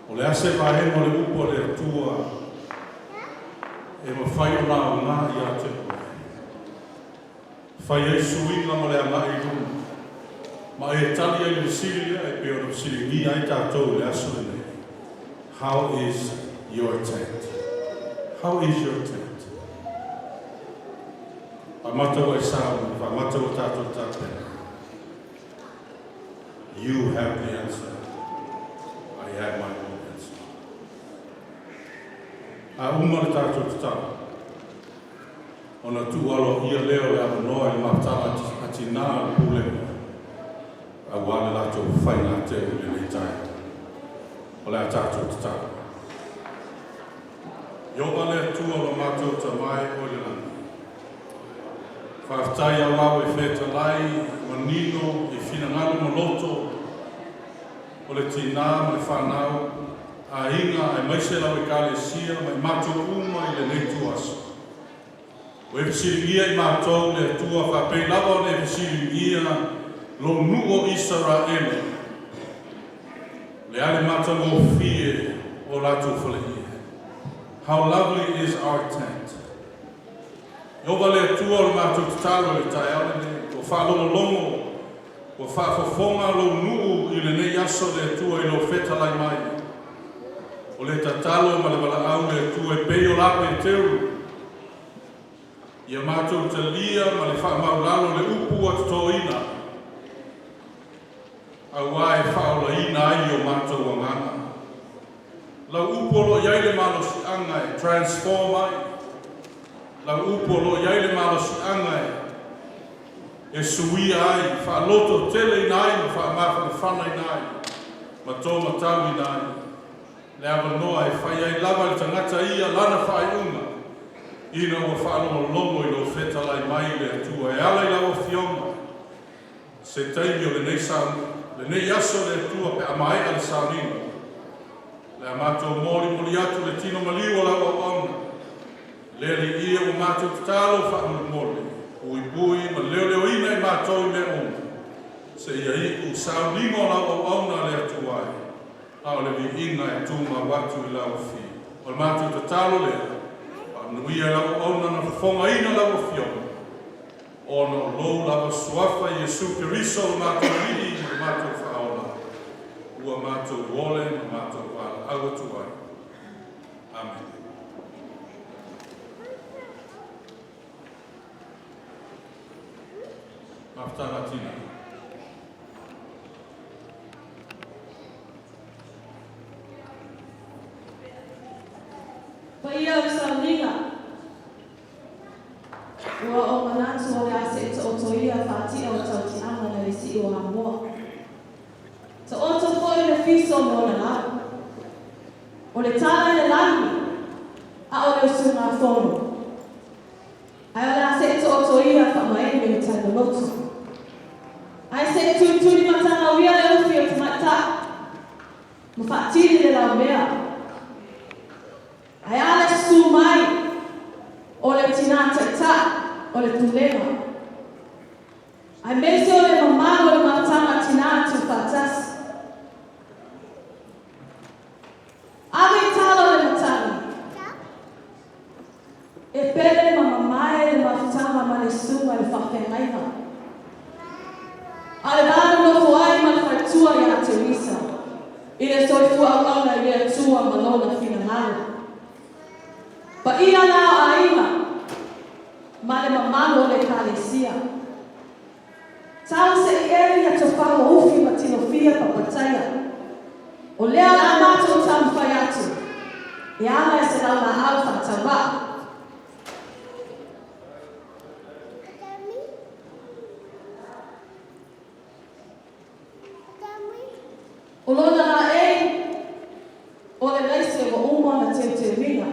O le a se vaega o le upu a le Atua e mafai ona aoga ia te oe? Fai ai suiga mo le agai i luma. Ma e tali ai le fesili lea e pei ona fesiligia ai tatou i le aso lenei. How is your tent? How is your tent? Faamata ua e sauni, faamata ua tatou tapena. You have the answer. I have my own answer. A uma le tatou tatalo, ona tuualoaia lea o le avanoa i le mafutaga a tinā o le Pulega aua le latou faiga teu i lenei taeao. O le a tatou tatalo. Ieova le Atua o lo matou Tama e oe i le lagi, faafetai auā ua e fetalai manino i finagalo ma loto o le tinā ma le fanau, aiga aemaise lau Ekalesia ma i matou uma i lenei ituaso. Ua e fesiligia i matou le Atua faapei lava ona e fesiligia lou nuu o Isaraelu, o le a le matagofie o latou faleie. How lovely is our tent. Ieova le Atua o le matou tatalo i le taeao lenei, ua faalogologo, ua faafofoga lou nuu i lenei aso le Atua i lou fetalai mai. O le tatalo ma le valaau le Atua e pei o la Peteru, ia matou talia ma le faamaulalo le upu ua totoina, auā e faaolaina ai o matou agaga. Lau upu o lo o i ai le malosiaga e transform ai. Lau upu o lo o i ai le malosiaga e suia ai, faalototeleina ai ma faamafanafanaina ai ma tōmatauina ai. Le avanoa e fai ai lava le tagata ia lana faaiuga, ina ua faalogologo i lou fetalai mai le Atua e ala i lau Afioga. Se taimi o lenei sa lenei aso le Atua pe a maea le sauniga. Le a matou molimoli atu le tino maliu o lau auauna. Le Alii e, ua matou tatalo faamolemole, puipui ma leoleoina i matou i mea uma, seia iu sauniga o lau auauna le Atua e, a o le viiga e tumau atu i lau afio. O le matou tatalo lea, faamanuia lau auauna na fofogaina lau Afioga, ona o lou lava suafa Iesu Keriso o le matou Alii ma le matou Faaola, ua matou ole ma matou valaau atu ai. Amene. Mafutaga tina. Paia o le sauniga. Ua o manatu o le a seʻe taoto ia faatia o tautiaga na le sii o Amoa. Taoto foi le fiso ma ona lau. O le tala i le lagi, a o le usugafono. Ae o le a seʻe taoto ia faamaene le tailoloto. Ae seʻe tulituli matagauia le ufi o tamaitai ma faatili le laumea. Ae a le susu mai o le tinā taitai o le pulega. Aemaise o le mamalu o le mafutaga tinā tuufaatasi. Ave i tala o le matagi. E pele ma mamae le mafutaga ma le susuga i le faafeagaiga. A o le va nonofo ai ma le faletua ia Teresa i le soifua auauna i le Atua ma Lona finagalo. Paia la o aiga ma le mamalu o le Ekalesia. Tau se i eli ia tofau o ufi ma tilofia papataia. O lea o le a matou taumafai atu e ala i se laulaau faatauvaa. O lona laei o le laise ua uma ona teuteuina.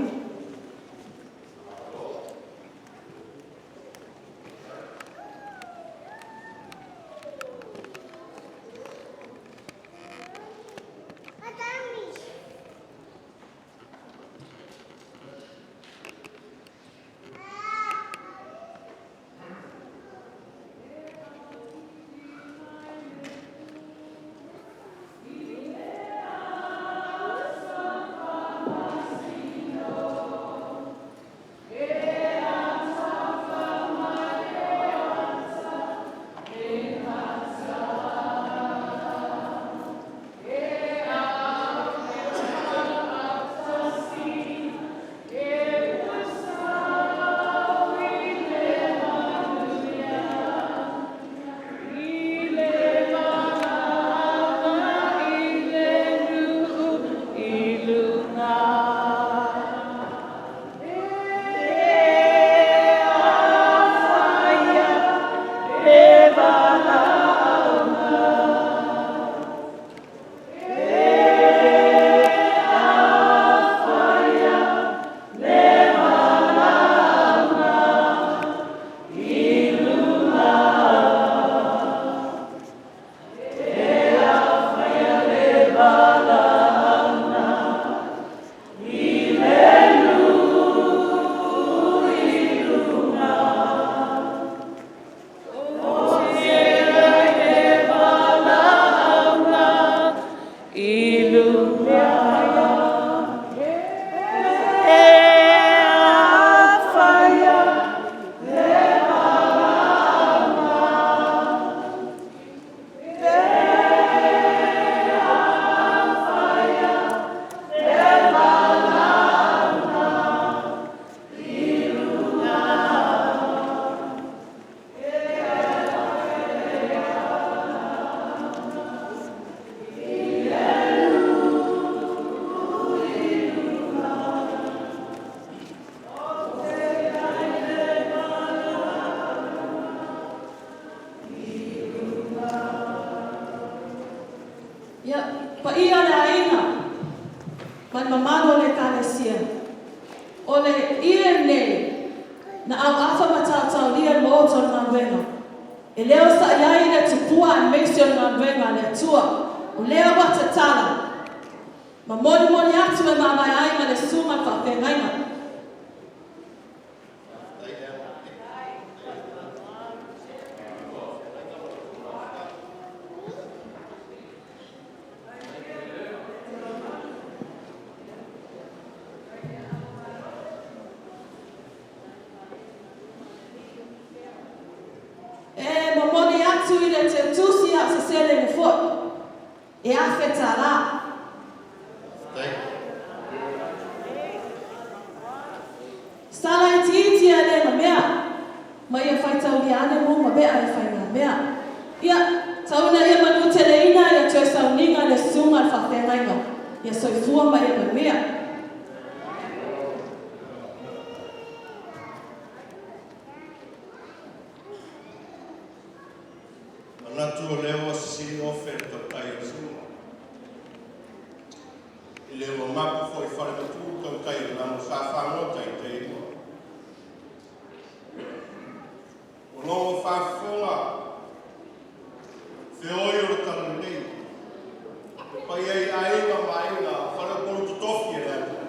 Ia, paia le aiga Ma le mamalu o le Ekalesia, o le ie lenei na auafa ma taotaulia i le maota o le galuega, e le osa'i ai le tupua aemaise o le galuega a le Atua. O lea ua tatala ma molimoli atu e mavae ai ma le susuga i le faafeagaiga. E momoli atu i le teutusi a o se seleni foi e $1,000. Sala itiiti a le ma mea, ma ia faitaulia ane mu ma mea e fai ngā mea. Ia, tau ina ia manuteleina ia toe sauniga le susuga i le faafeagaiga, ia soifua ma ia manuia. Manatu o lea ua sisili ofe le tautai o le Siumu. I le ua mapu foi i falematu tautai o le sa fagota i tailua. Ua logo faafofoga feoi o le talalelei. E paia i aiga ma aiga o faleupolu totofi e le Atua.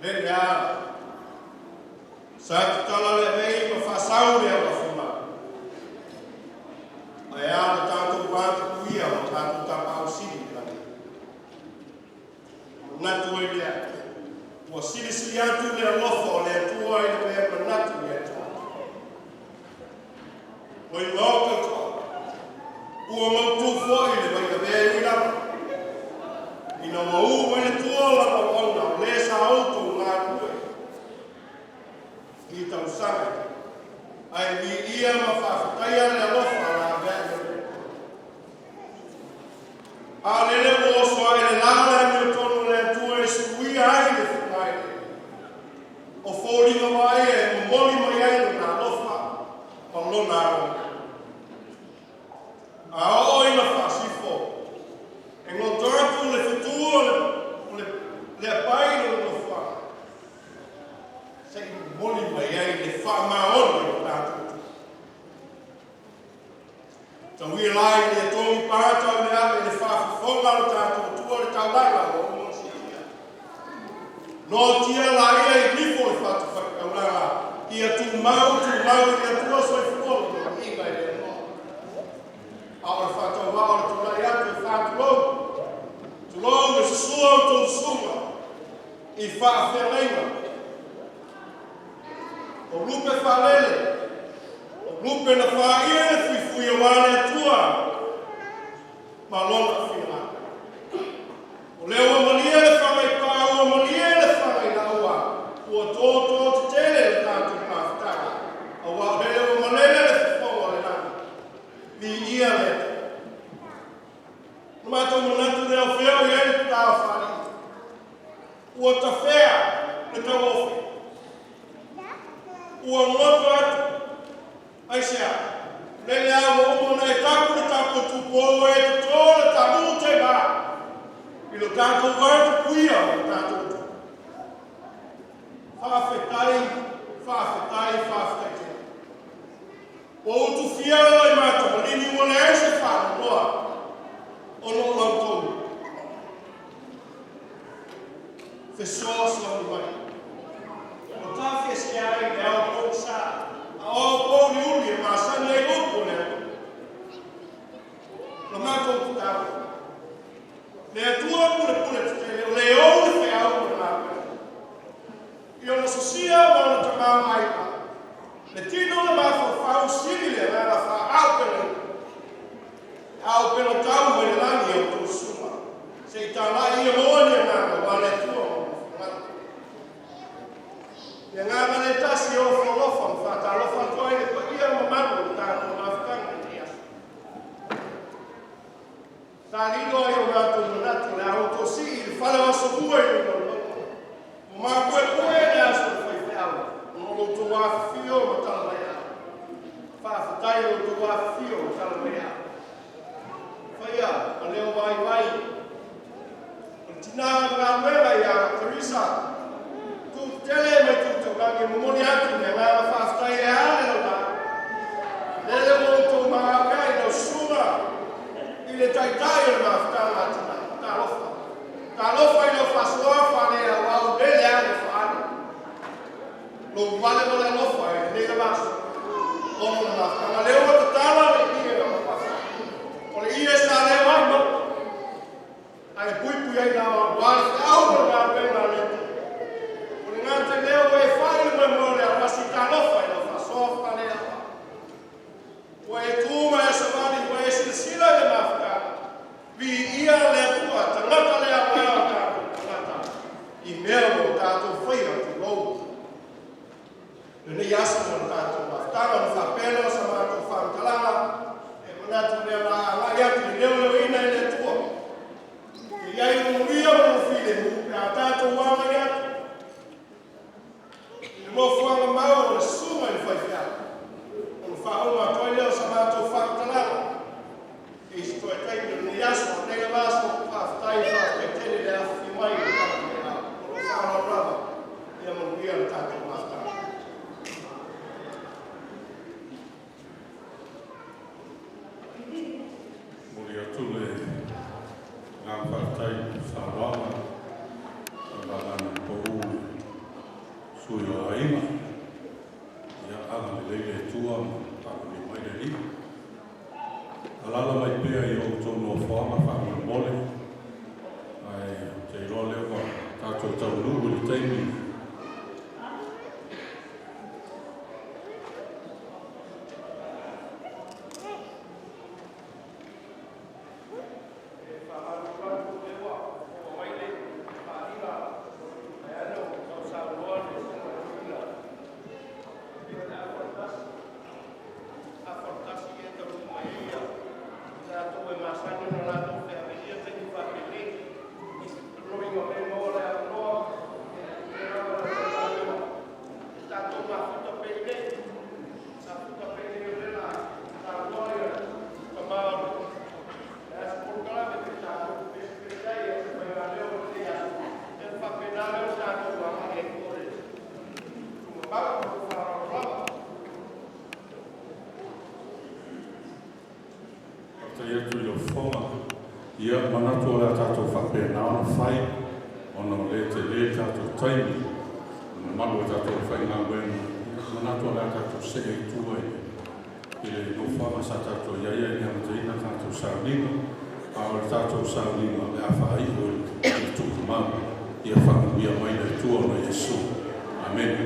Le a sa tatala le avei ma faasau le alafuna. Ae a le tatou vatapuia ma tatou Tapaau Sili i le lagi. Manatu ai lea, ua silisili atu le alofa o le Atua i le mea manatu ia te tatou. Ua i maota toa, ua mautu foi le vailavea e ui lava. Ina ua u mai le tua o lana auauna o le sa outou galulue i tausaga ae viia ma faafetaia le alofa la avea i le A o lele ua oso ae le la le amiotonu o le Atua e suluia ai le fugaele. O foliga vaaia e momoli mai ai lona alofa ma lona agalelei. A oo ina faasifo, e goto atu le fetu o le apai i lona nofoaga, se i momoli mai ai le faamaoni o le tatou Atua. Tau ia la i le togi pata o le ave i le faafofoga o le tatou Atua le taulaga ua uma ona siitia. Noatia la ia i nifo i fatafaitaulaga, ia tumau tumau i le Atua soifua lona viiga e le noa. A o le faatauvaa o le tulai atu e faatulou, tulou le susua o tou susuga i faafeagaiga, o lupe faalele, o lupe na faia le fuifui aua le Atua ma lona faiga. O lea ua malie le fagaipā, ua malie le fagailaua, ua tōtō tetele le tatou mafutaga, auā o lele ua malele le fofoga o le lagi. Viia le Atua. Na matou manatu lea o fea o i ai le tatao faalii. Ua tafea le tauofe. Ua goto atu. Aisea? Lele a ua uma ona e tapu le tapu tupou e totō le tamu te mā. I lo tatou vatapuia o lo tatou Atua. Faafetai, faafetai, faafetai tele. Ua utufia le lai matamalini ua leai se faanoanoa ona o la outou fesoasoani mai. O tafesea ai le ao pogisa, a o ao pouliuli e masani ai upu o le Atua. La matou tatalo, le Atua pulepule tetele o le ou le feau ma le galuega. I ona sosia ma ona tamaoaiga, le tino le mafaufau sili le agaga faaauupegaina. E auupega tau mai le lagi a outou susuga, se i talai ia maua ni agaga aua le Atua ma lona finagalo. Le agaga le tasi e ofo alofa ma faatalofa atu ai le paia ma mamalu o le tatou mafutaga i lenei aso. Sa lilo ai o matou manatu o le a outou sii i le fale o Asomua i luga o le mauga. Ua mapuepue le aso o le faifeau ona o lo outou afifio ma tala mai ao. Faafetai i lo outou afifio ma tala mai ao. Faia ma leo vaivai. Tinā o le galuega ia Teresa Tuutele mai Tutaulagi e momoli atu le agaga faafetai e ala i lau laau. Lele ua outou magaoe ai lau susuga i le taitai o le mafutaga a tinā. Talofa. Talofa i lau faasoa faaleauau lele ane faale. Lou vale ma le alofa i lenei lava aso. Ona o le mafutaga lea ua tatala le ie o mafafa. O le ie sa leo ai mau. Ae puipui ai na aua le feau ma le galuega a le Atua. O le gata i lea ua e fai le moemoe o le aluasi talofa i lau faasoa faaleauau. Ua e tu ma e savali, ua e silasila i le mafutaga. Viia le Atua, tagata le aloea o tatou tagata i mea ua o tatou faia tulou. Lenei aso ma le tatou mafutaga ona faapea lea o sa matou faamatalaga e manatu lea o le a agai atu i le leoleoina e le Atua. E i ai le manuia ma lona filemu pe a tatou agai atu i le nofoaga mau o le susuga i le faifeau. Ona faauma atu ai lea o sa matou faamatalaga i se toe taimi o lenei aso, o lenei lava aso, faafetai, faafetai tele le afifio mai i le talafatai. O lo o faaaloalo lava, ia manuia le tatou mafutaga. Momoli atu le agaga faafetai i saunoaga a Vagana Pau sui o aiga. Ia agalelei le Atua ma faamanuia mai le Alii. Alaala mai pea i o outou nofoaga faamolemole, ae ou te iloa lea ua tatou taunuu i le taimi. E faamalulu atu o lea ua oo mai le faaaliga ae ana ua sausaunoa le susuga i le toeaina. Pei o le afa o le tasi, afa o le tasi e taunuu mai ai ia i latou e masani ona latou feaveaia taimi faapenei. O lona uiga o lea e maua le avanoa e lava le aufaigaluega e tatou mafuta pea i inei, mafuta pea i inei o lea o le a saunoa ia tama o le a se polokalame pe tatou pesepese ai o se faigaleo o lenei aso. Ia ona faapena lea ona tatou agai ai i le tuumamalu ma lou faaaloalo lava. Faafetai atu i lau fofoga. Ia, manatu o le a tatou faapena ona fai, ona o lea e tele le tatou taimi, le mamalu o tatou aufaigaluega. Ia, manatu o le a tatou see i tua i le nofoaga sa tatou i ai i le amataina o le tatou sauniga, a o le tatou sauniga o le a faaiu i le tutumau. Ia faamanuia mai le Atua ona Iesu. Amene.